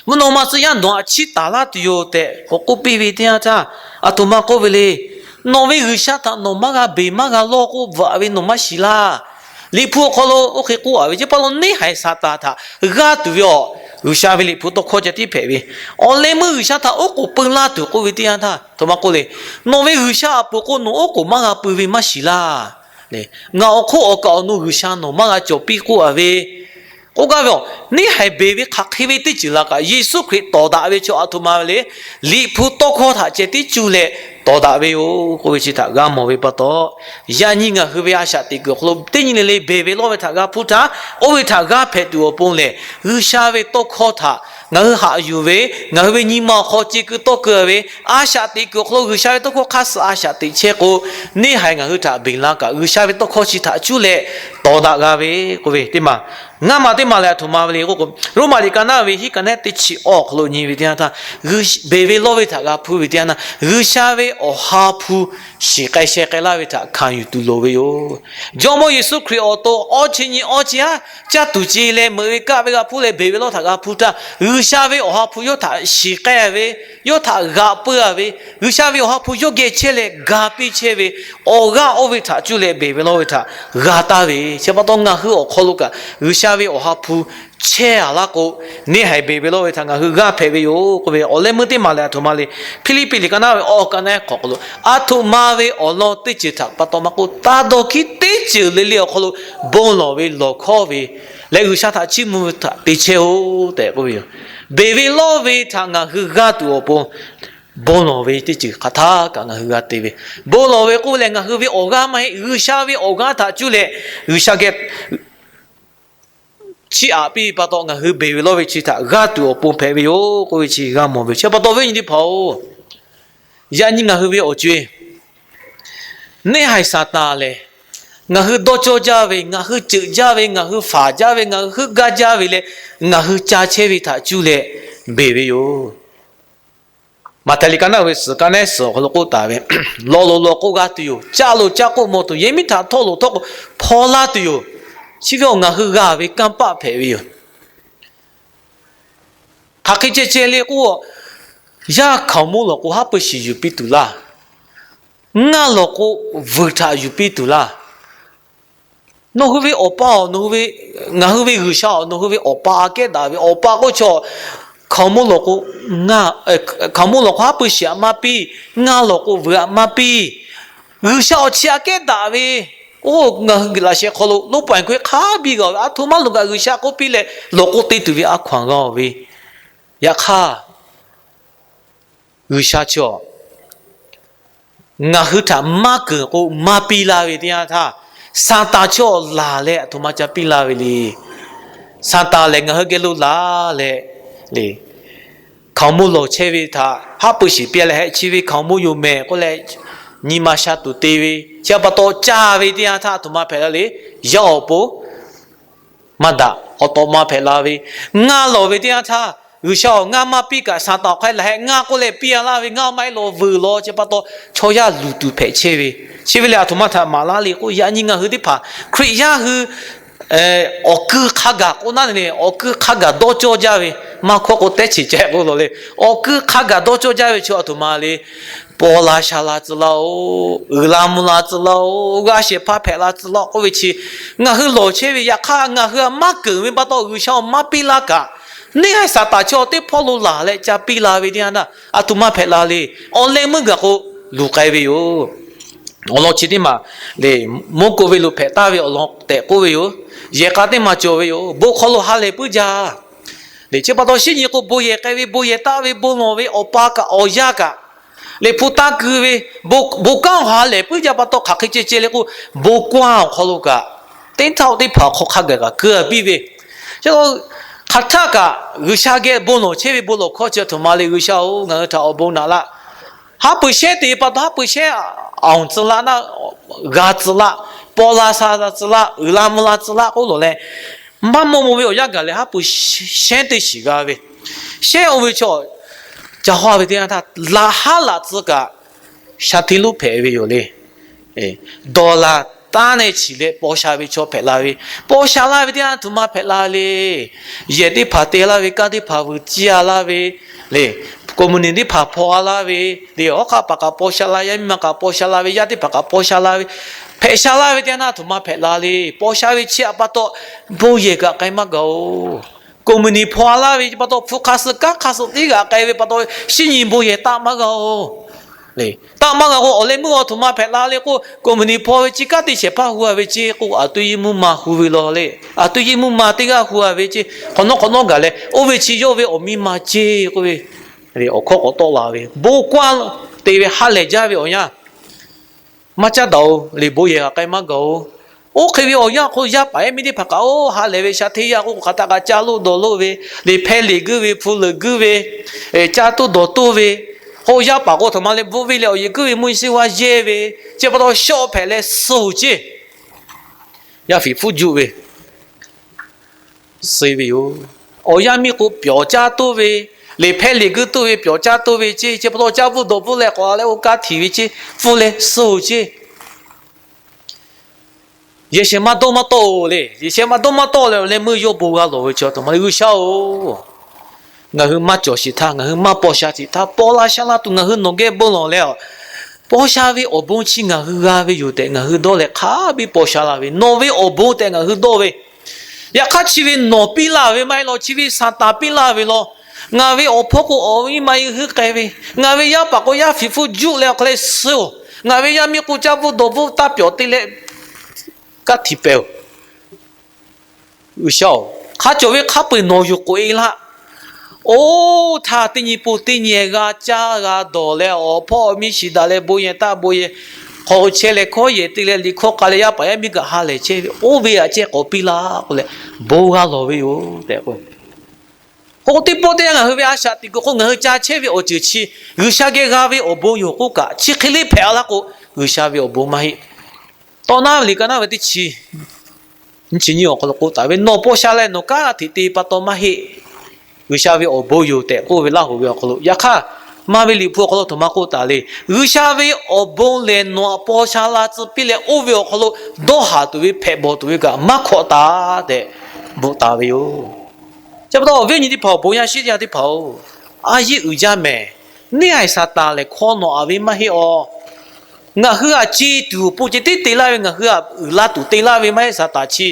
mvuhˇ naw ma tcuh yaˇ nawˬ htaꞈ chiˇ taˍ laˇ tuˬ yoˬ tehꞈ k'awꞈ k'oˆ piˇ ve teˇ yanˇ htaˇ, a htoꞈ ma k'oˆ ve le, Nawˬ ve G'uiˬsha htaꞈ nawˬ maˇ g'a beˬ maˇ g'a lawˇ k'oˆ bvuhꞈ ve nawˬ maˇ shiˍ laˇ. Liꞈ hpu awˬ hk'aw lo oˇ hk'e k'oˆ-a ve, chi pa taw neˇ haiˬ Saˍtanˍ htaꞈ g'aˇ tuˬ ve awˬ, G'uiˬsha ve Liꞈ hpu tawˇ hkawˇ ceh tiˉ hpehꞈ ve. Awˬ leh meuˇ G'uiˬsha htaꞈ oˉ k'oˍ peu laˇ tuˬ k'oˆ ve teˇ yanˇ htaˇ, a htoꞈ ma k'oˆ le, Nawˬ ve G'uiˬsha a peuˬ k'o nawˬ oˉ k'oˍ maˇ g'a peu ve maˇ shiˍ laˇ. Ngaˬ awˬ hk'oˆ awˬ kaˍ awˬ nu G'uiˬsha nawˬ maˇ g'a cawˬ piˇ k'oˆ-a ve, k'oˆ gaˇ ve awˬ, neˇ haiˬ beˬ ve hk'aˬ hk'e ve teˇ ceuˬ laˬ kaꞈ, Yeˍsuˆ Hkriꞈ tawˍ daꞈ ve chaw a htoꞈ ma ve le, Liꞈ hpu tawˇ hkawˇ htaꞈ ceh tiˉ cuˇ leh tawˍ daꞈ ve yoˬ k'oˆ ve chi htaꞈ g'a mawˬ ve pa taw, yaꞈ nyi ngaˬ hui ve a shaꞈ teꞈ kuiˬ awˬ hk'aw lo teˇ nyi le le beˬ ve lawˇ ve htaꞈ g'a hpuˇ htaˇ, oˇ ve htaꞈ g'aˇ hpehꞈ tuˬ awˬ pon lehˬ, G'uiˬsha ve tawˇ hkawˇ htaꞈ ngaˬ hui haꞈ yuˬ ve, ngaˬ hui ve nyi ma awˬ hk'aw ce keu tawˇ keu ve, a shaꞈ teꞈ kuiˬ awˬ hk'aw lo G'uiˬsha ve tawˇ hkawˇ hk'aˇ suh a shaꞈ teꞈ chehˇ k'o, neˇ haiˬ ngaˬ hui htaꞈ beˬ la kaꞈ, G'uiˬsha ve tawˇ hkawˇ chi htaꞈ cuˇ leh tawˍ daꞈ g'a ve k'oˆ ve teˇ maˬ. Ngaˇ maˬ teˇ maˬ lehˬ, a htoꞈ ma ve le k'oˆ k'o, Roˉmaꞈ liꞈ ka naˉ ve hiˉ ka naˉ teˇ chi awˬ hk'aw lo nyi ve teˇ yanˇ htaˇ, beˬ ve lawˇ ve htaꞈ g'a hpuˇ ve teˇ yanˇ htaˇ, G'uiˬsha ve awˬ ha hpu shiˍ k'ai sheh k'ai laˇ ve htaꞈ hkanˍ yuˬ tuˬ loˍ ve yoˬ. Jawˇmawˇ Yeˍsuˆ Hkriꞈ awˬ to awˇ chi nyi awˇ chi haˉ caˇ tuˬ ce leh meuꞈ ve kaˆ ve g'a hpuˇ leh beˬ ve lawˇ htaꞈ g'a hpuˇ htaˇ, G'uiˬsha ve awˬ ha hpu yawˇ htaꞈ shiˍ k'ai ve, yawˇ htaꞈ g'aꞈ peu-a ve, G'uiˬsha ve awˬ ha hpu yawˇ geh chehˇ leh ga piˇ chehˇ ve, awˬ g'aˇ oˇ ve htaꞈ cuˇ leh beˬ ve lawˇ ve htaꞈ g'a taˍ ve, chi pa taw ngaˬ hui awˬ hk'aw lo kaꞈ G'uiˬsha ve awˬ ha hpu chehˇ-a laˇ k'o, neˇ haiˬ beˬ ve lawˇ ve htaꞈ ngaˬ hui g'aˇ hpehꞈ ve yoˬ k'oˆ ve awˬ leh meuˇ teˇ maˬ lehˬ, a htoꞈ ma le, Hpiˇliˇpiˆ liꞈ ka naˉ ve awˬ ka naˉ hk'awꞈ k'aw lo, a htoꞈ ma ve awˬ lawn teˇ ceuˬ htaꞈ pa taw maˇ k'oˆ, taˇ dawˇ hkiˉ teˇ ceuˬ le le awˬ hk'aw lo bon lawˬ ve lawˬ hkawˇ ve leh G'uiˬsha htaꞈ chiˇ mvuh ve htaꞈ te chehˇ-oˆ tehꞈ k'oˆ ve yoˬ. Beˬ ve lawˇ ve htaꞈ ngaˬ hui g'aˇ tuˬ awˬ pon bon lawˬ ve teˇ ceuˬ hk'aˬ htaˇ kaꞈ ngaˬ hui g'a te ve, bon lawˬ ve k'oˆ lehˬ, ngaˬ hui ve awˬ g'aˇ maˇ heˆ, G'uiˬsha ve awˬ g'aˇ htaꞈ cuˇ leh G'uiˬsha geh chiˇ aꞈ piˇ ve pa taw, ngaˬ hui beˬ ve lawˇ ve chi htaꞈ g'aˇ tuˬ awˬ pon hpehꞈ ve yoˬ k'oˆ ve chi g'a mawˬ ve yoˬ. Chi pa taw, viˉ nyi teˇ hpaˍ-oˬ, yaꞈ nyi ngaˬ hui ve awˬ co-e neˇ haiˬ Saˍtanˍ lehˬ, ngaˬ hui dawˇ cawˇ jaˇ ve, ngaˬ hui ceuꞈ jaˇ ve, ngaˬ hui faˍ jaˇ ve, ngaˬ hui heuˆ gaˇ jaˇ ve leh, ngaˬ hui ca chehˇ ve htaꞈ cuˇ leh beˬ ve yoˬ. Maꞈhtehˍ liꞈ ka naˉ ve suhˍ ka nehˉ suhˍ awˬ hk'aw lo k'oˆ taˍ ve, Lawˬ loˍ lawˬ k'o g'a tuˬ yoˬ. Caˆ loˍ caˆ k'o mawˬ tuˬ, yehˬ miˉ htaꞈ htawˆ loˍ htawˆ k'o hpaw laˇ tuˬ yoˬ. Chi ve awˬ ngaˬ hui g'a ve kanˇ paˆ hpehꞈ ve yoˬ. Hk'aˬ hk'e ceh ceh le k'o, yaˇ hkaoˍmonˇ lawˬ k'o haˉ pui shiˍ yuˬ piˇ tuˬ laˇ. Ngaˇ lawˬ k'o vuiˬ htaꞈ yuˬ piˇ tuˬ laˇ. Nawˬ hui ve Awˬ pa-oˬ, nawˬ hui ve, ngaˬ hui ve G'uiˬsha-oˬ, nawˬ hui ve Awˬ pa aꞈ kehˉ daꞈ ve, Awˬ pa k'oˆ chaw, hkaoˍmonˇ lawˬ k'o, hkaoˍmonˇ lawˬ k'o haˉ pui shiˍ aꞈ maˇ piˇ, ngaˇ lawˬ k'o vuiˬ aꞈ maˇ piˇ. G'uiˬsha awˬ chi aꞈ kehˉ daꞈ ve, Oˇ ngaˬ hui laꞈ sheh hk'aw lo โลก ပွိုင်ခွင့် hk'a biˇ g'a ve, aˬ htoꞈ ma lo kaꞈ G'uiˬsha k'oˆ piˇ leh lawˬ k'oˆ te tuˬ ve a hkaw-anˬ g'a ve. Yaꞈ hk'aˇ, G'uiˬsha chi ngaˬ hui htaꞈ maˇ keunˍ k'o maˇ piˇ laˇ ve teˇ yanˇ htaˇ, Saˍtanˍ chi laˬ leh aˬ htoꞈ ma ca piˇ laˇ ve le. Saˍtanˍ lehˬ ngaˬ hui geh lo laˬ leh le, hkaoˍmonˇ lawˬ chehˇ ve htaꞈ haˉ pui shiˍ piˇ leh, heh, chi ve hkaoˍmonˇ yoˬ mehˍ k'oˆ leh, nyi ma sha tuˬ te ve, chi pa taw caˇ ve teˇ yanˇ htaˇ aˬ htoꞈ ma hpehꞈ la le. Yaˇ awˬ pon maˇ daꞈ, awˬ tawꞈ ma hpehꞈ la ve. Ngaˇ lawˬ ve teˇ yanˇ htaˇ, G'uiˬsha-oˬ, ngaˇ maˇ piˇ kaꞈ Saˍtanˍ awˬ hk'aw lo laˬ hehꞈ ngaˇ k'oˆ leh piˇ a laˇ ve, ngaˇ maˇ heˆ law vuiˬ law, chi pa taw chaw yaˇ luˬ tuˬ hpehꞈ chehˇ ve. Chi ve lehˬ aˬ htoꞈ ma htaꞈ maˍ laˇ le k'o, yaꞈ nyi ngaˬ hui teˇ hpaˍ Hkriꞈ yaˇ hui awˬ kuiˇ hk'a gaˬ k'oˆ naˉ le, awˬ kuiˇ hk'a gaˬ dawˇ cawˇ jaˇ ve, maˇ hkawˇ k'o teˇ cheꞈ ceh k'oˆ lawˬ le. Awˬ kuiˇ hk'a gaˬ dawˇ cawˇ jaˇ ve chi aˬ htoꞈ ma le. Paw la sha la tcuh laˇ-oˬ, uiˍ la mvuh la tcuh laˇ-oˬ, g'a shehˍ hpaˇ hpehꞈ la tcuh laˇ k'oˆ ve chi, ngaˬ hui lawˬ chehˇ ve yaꞈ hk'aˇ ngaˬ hui a maˇ keunˍ ve pa taw G'uiˬsha-oˬ maˇ piˇ laˇ kaꞈ, neˇ haiˬ Saˍtanˍ chi teˇ hpawˇ lo laˬ leh ca piˇ la ve teˇ yanˇ htaˇ aˬ htoꞈ ma hpehꞈ la le. Awˬ leh meuˇ gaˬ k'o luˬ k'ai ve yoˬ. Awˬ lawn chi teˇ maˬ le, mvuhˇ k'oˆ ve lo hpehꞈ taˍ ve awˬ lawn tehꞈ k'oˆ ve yoˬ. Yehˬ k'a teˇ maˬ cawˬ ve yoˬ. Bon hk'aw lo ha lehˬ puiˉ jaˇ le. Chi pa taw shinˉ nyi k'o bon yehˬ k'ai ve, bon yehˬ taˆ ve, bon lawˬ ve, awˬ pa kaꞈ awˬ yaˇ kaꞈ le hpu taˇ keu ve, bon kanˉ ha lehˬ puiˉ jaˇ pa taw hk'aˬ hk'e ceh ceh le k'o, bon kawˇ awˬ hk'aw lo kaꞈ teˇ htaˇ teˇ hpaˍ hk'aw hk'a gaˬ kaꞈ keu piˇ ve. Chi hk'aˬ htaˇ kaꞈ G'uiˬsha geh bon lawˬ chehˇ ve bon lawˬ hkawˇ chi aˬ htoꞈ ma le, G'uiˬsha-oˬ, ngaˬ hui htaꞈ awˬ bon naꞈ laˇ. Haˉ pui shehˉ te pa taw haˉ pui shehˉ awˬ tcuh laˇ naˆ, g'a tcuh laˇ, paw la sha la tcuh laˇ, uiˍ la mvuh la tcuh laˇ k'oˆ lawˬ leh, maˇ maw maw ve awˬ yanˇ gaˬ leh haˉ pui shehˉ teˇ shiˍ g'a ve, shehˉ oˇ ve chaw ca haw ve teˇ yanˇ htaˇ laꞈ haˉ laꞈ tcuh kaꞈ sha hteˇ lonˉ hpehꞈ ve yoˬ le. Dawˬ laˬ taˉ neh shiˍ leh paw sha ve chaw hpehꞈ la ve, paw sha laˇ ve teˇ yanˇ aˬ htoꞈ ma hpehꞈ la le. Yehˬ teˇ hpaˍ te laˇ ve, kanˉ teˇ hpaˍ vuiˬ ciˇ a laˇ ve le, คอมมิวนิสต์ teˇ hpaˍ hpaw a laˇ ve le, awˬ hk'aˇ paˍ kaꞈ paw sha la, yaˇ miˇ ma kaꞈ paw sha la ve, yaˇ teˇ hpaˍ kaꞈ paw sha la ve, hpehꞈ sha laˇ ve teˇ yanˇ htaˇ aˬ htoꞈ ma hpehꞈ la le. Paw sha ve chi a pa taw bon yehˬ kaꞈ k'ai maˇ gaˬ-oˬ. คอมมิวนิสต์ hpaw a laˇ ve pa taw hpu hk'a suh kanˉ hk'a suh teˇ g'aꞈ k'ai ve pa taw shinˉ nyi bon yehˬ taˆ maˇ g'a-oˬ. Taˆ maˇ g'a k'o awˬ leh meuˇ aˬ htoꞈ ma hpehꞈ la le k'o, คอมมิวนิสต์ hpaw ve chi kanˉ te shehˍ hpaˇ hu a ve ceˇ k'o, aˬ tuˇ yehˬ mvuhˇ ma hu ve law le. Aˬ tuˇ yehˬ mvuhˇ ma teˇ g'aˇ hu a ve ceˇ, hk'awꞈ nawˉ hk'awꞈ nawˉ gaˬ leh oˇ ve chi yawˇ ve awˬ miˇ ma ceˇ k'oˆ ve awˬ hkawˇ k'awꞈ tawˆ la ve, bon kawˇ te ve ha lehˬ jaˇ ve awˬ yanˇ maˇ caˉ daꞈ-oˬ le, bon yehˬ g'a k'ai maˇ gaˬ-oˬ. Oˇ hk'e ve awˬ yanˇ k'o, yaˇ paˍ yaˇ miˇ teˇ hpaˍ kaꞈ oˇ ha lehˬ ve sha hteˇ yaˇ k'o, hk'aˬ htaˆ kaꞈ caˇ loˆ dawˬ loˆ ve, liꞈ hpehˇ liꞈ guiˇ ve, hpu leuꞈ guiˇ ve, caˇ toˇ dawˬ toˇ ve, k'o yaˇ paˍ k'o aˬ htoꞈ ma le, bvuhˆ viˇ leh awˬ yehˬ kuiˉ ve mvuhˇ yeˬ shiˉ vaˇ yehˇ ve, chi pa taw shawˆ hpehꞈ leh suh-oˬ ceˇ. Yaˇ fiˍ hpfuhˇ juˆ ve suh ve yoˬ. Awˬ yaˇ miˇ k'o pyawˬ caˇ toˇ ve, liꞈ hpehˇ liꞈ guiˇ toˇ ve, pyawˬ caˇ toˇ ve ceˇ, chi pa taw caˇ bvuhˆ dawˬ bvuhˆ leh k'awꞈ leh oˇ kaˇ htiꞈ ve ceˇ, pfuhˇ leh suh-oˬ ceˇ. Yehˬ shehˍ maˇ dawˇ maˇ tawˆ-oˬ le. Yehˬ shehˍ maˇ dawˇ maˇ tawˆ leh awˬ leh meuˇ yawˇ bon g'a lawˬ ve chi aˬ htoꞈ ma le, G'uiˬsha-oˬ, ngaˬ hui maˇ cawˬ sheˍ htaˇ, ngaˬ hui maˇ paw sha sheˍ htaˇ, paw la sha la tuˬ ngaˬ hui nawˬ geh bon lawˬ leh, paw sha ve awˬ bon chi ngaˬ hui g'a ve yoˬ tehꞈ ngaˬ hui dawˇ leh hk'a biˇ paw sha la ve, nawˬ ve awˬ bon tehꞈ ngaˬ hui dawˇ ve. Yaꞈ hk'aˇ chi ve nawˬ piˇ laˇ ve maˇ heˆ law, chi ve Saˍtanˍ piˇ laˇ ve law. Ngaˬ ve awˬ hpawˇ k'o awˬ miˇ ma yehˬ huiˉ k'ai ve, ngaˬ ve yaˇ paˍ k'o yaˇ fiˍ hpfuhˇ juˆ leh awˬ hk'aw leh suh-oˬ, ngaˬ ve yaˇ miˇ k'o caˇ bvuhˆ dawˬ bvuhˆ taˇ pyawˬ te leh kaˇ htiꞈ pehˍ-oˬ. G'uiˬsha-oˬ, hk'a cawˬ ve hk'a peu-eˬ nawˬ yuˬ k'oꞈ-e laˇ. Oˇ htaˇ teˇ nyi pun teˇ nyi g'a caˇ g'a dawˬ leh awˬ hpawˇ awˬ miˇ shiˍ daꞈ leh bon yehˬ taˆ bon yehˬ hk'aw chehˇ leh hkawˉ yehˬ te leh liꞈ hkawˇ k'a leh yaˇ paˍ yaˇ miˇ kaꞈ ha lehˬ chehˇ ve, oˇ ve aꞈ ceh k'awꞈ piˇ laˇ k'oˆ leh, bon g'a lawˬ ve yoˬ tehꞈ k'o, k'o teˇ pawˆ teˇ yanˇ ngaˬ hui ve a shaꞈ teꞈ kuiˬ hk'oˆ ngaˬ hui ca chehˇ ve awˬ ceuˬ chi G'uiˬsha geh g'a ve awˬ bon yoˬ k'oˆ kaꞈ, chi hk'e le hpehꞈ-a laˇ k'o, G'uiˬsha ve awˬ bon maˇ heˆ. Tawˇ naˉ ve liꞈ ka naˉ ve teˇ chi nyiˇ chi nyiˇ awˬ hk'aw lo k'oˆ taˍ ve, nawˬ paw sha leh nawˬ kanˉ hteꞈ te pa taw maˇ heˆ. G'uiˬsha ve awˬ bon yoˬ tehꞈ k'oˆ ve laˇ hoꞈ ve awˬ hk'aw lo, yaꞈ hk'aˇ maˇ ve liꞈ hpu awˬ hk'aw lo aˬ htoꞈ ma k'oˆ taˍ le. G'uiˬsha ve awˬ bon lehˬ nawˬ htaꞈ paw sha la tcuh piˇ leh oˇ ve awˬ hk'aw lo dawˇ haˍ tuˬ ve hpehꞈ bawˬ tuˬ ve kaꞈ maˇ hkawꞈ taˍ tehꞈ bvuhꞈ taˍ ve yoˬ. Chi pa taw awˬ viˉ awˬ nyi teˇ hpaˍ, awˬ bon yaˇ shiˉ yaˇ teˇ hpaˍ-oˬ, a yeˇ uiˍ jaˇ mehˍ. Neˇ haiˬ Saˍtanˍ lehˬ hkawˇ nawˬ aˬ ve maˇ heˆ-aw. Ngaˬ hui aꞈ ce tuˬ awˬ pon ceh tiˉ te laˇ ve, ngaˬ hui aꞈ uiˍ la tuˬ te laˇ ve maˇ heˆ. Saˍtanˍ chi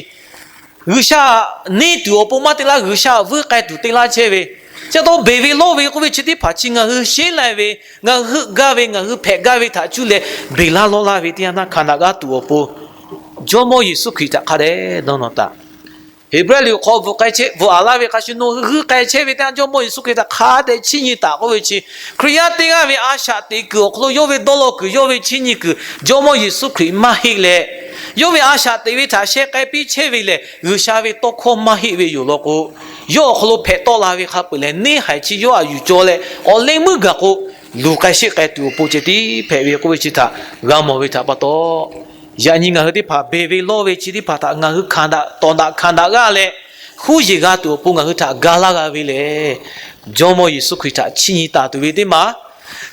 G'uiˬsha neˇ tuˬ awˬ pon maˇ te laˇ, G'uiˬsha aꞈ vuiˇ k'ai tuˬ te laˇ chehˇ ve. Chi pa taw beˬ ve lawˇ ve k'oˆ ve chi teˇ hpaˍ chi ngaˬ hui sheˉ lai ve, ngaˬ hui heuˆ gaˇ ve, ngaˬ hui hpehꞈ gaˇ ve htaꞈ cuˇ leh beˬ laˇ lawˇ laˇ ve teˇ yanˇ htaˇ, hkaˍ naꞈ g'aˇ tuˬ awˬ pon Jawˇmawˇ Yeˍsuˆ Hkriꞈ htaꞈ hk'a dehꞈ dawˇ nawˬ taˍ. Heˍbrehˇ liꞈ awˬ hk'aw bvuhꞈ k'ai chehˇ, bvuhꞈ aꞈ laˇ ve hk'a shuˍ, nawˬ hui g'uiˇ k'ai chehˇ ve teˇ yanˇ, Jawˇmawˇ Yeˍsuˆ Hkriꞈ htaꞈ hk'a dehꞈ chiˇ nyi taˍ k'oˆ ve chi, Hkriꞈ yaˇ teˇ g'aˇ ve a shaꞈ teꞈ kuiˬ awˬ hk'aw lo yawˇ ve dawˇ law kuiˬ, yawˇ ve chiˇ nyi kuiˬ Jawˇmawˇ Yeˍsuˆ Hkriꞈ maˇ heˆ leh, yawˇ ve a shaꞈ teꞈ ve htaꞈ sheh k'ai piˇ chehˇ ve lehˬ, G'uiˬsha ve tawˇ hkawˇ maˇ heˆ ve yoˬ law k'o, yawˇ awˬ hk'aw lo hpehꞈ tawˆ la ve hk'a peuˬ leh, neˇ haiˬ chi yawˇ aꞈ yuˬ cawˬ leh, awˬ leh meuˇ gaˬ k'o, luˬ k'ai sheˆ k'ai tuˬ awˬ pon ceh tiˉ hpehꞈ ve k'oˆ ve chi htaꞈ g'a mawˬ ve htaꞈ pa taw, yaꞈ nyi ngaˬ hui teˇ hpaˍ beˬ ve lawˇ ve chi teˇ hpaˍ htaꞈ ngaˬ hui hkanˍ daꞈ tawˍ daꞈ hkanˍ daꞈ g'aˇ leh, huˉ yeˬ g'a tuˬ awˬ pon ngaˬ hui htaꞈ ga laˇ g'a ve lehˬ, Jawˇmawˇ Yeˍsuˆ Hkriꞈ htaꞈ chiˇ nyi taˍ tuˬ ve teˇ maˬ,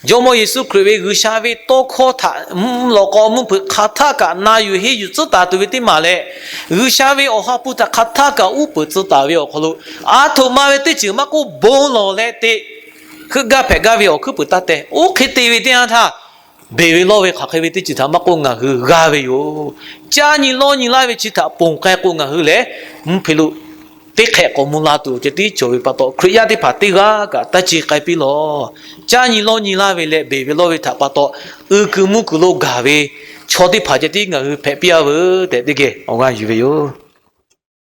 Jawˇmawˇ Yeˍsuˆ Hkriꞈ ve G'uiˬsha ve tawˇ hkawˇ htaꞈ mvuhˇ lawꞈ k'aw mvuhˇ hpeuꞈ hk'aˬ htaˆ kaꞈ na yuˬ henˇ yuˬ tcuhˉ taˍ tuˬ ve teˇ maˬ leh, G'uiˬsha ve awˬ ha hpu htaꞈ hk'aˬ htaˆ kaꞈ uˉ peunˍ tcuh taˍ ve awˬ hk'aw lo, aˬ htoꞈ ma ve teˇ ceuˬ maˇ k'oˆ, bon lawˬ leh te heuˆ gaˇ hpehꞈ gaˇ ve awˬ hkuiˉ peuˬ taˇ teh. Oˇ hk'e te ve teˇ yanˇ htaˇ, beˬ ve lawˇ ve hk'aˬ hk'e ve teˇ ceuˬ htaꞈ maˇ k'oˆ ngaˬ hui g'a ve yoˬ. Caˇ nyi lawˇ nyi laˇ ve chi htaꞈ ponˬ k'ai k'o, ngaˬ hui lehˬ mvuhˇ hpe lo teˇ hk'ehꞈ k'awꞈ mvuh la tuˬ ceh tiˉ cawˬ ve pa taw, Hkriꞈ yaˇ teˇ hpaˍ teˇ g'aˇ kaꞈ taˇ ce k'ai piˇ lawˬ. Caˇ nyi lawˇ nyi laˇ ve leh beˬ ve lawˇ ve htaꞈ pa taw, uiˍ kuiˬ mvuhˇ kuiˬ lo gaˬ ve chaw teˇ hpaˍ ceh tiˉ ngaˬ hui hpehꞈ piˇ-a veuˬ tehꞈ teˇ geh awˬ g'aˇ yuˬ ve yoˬ.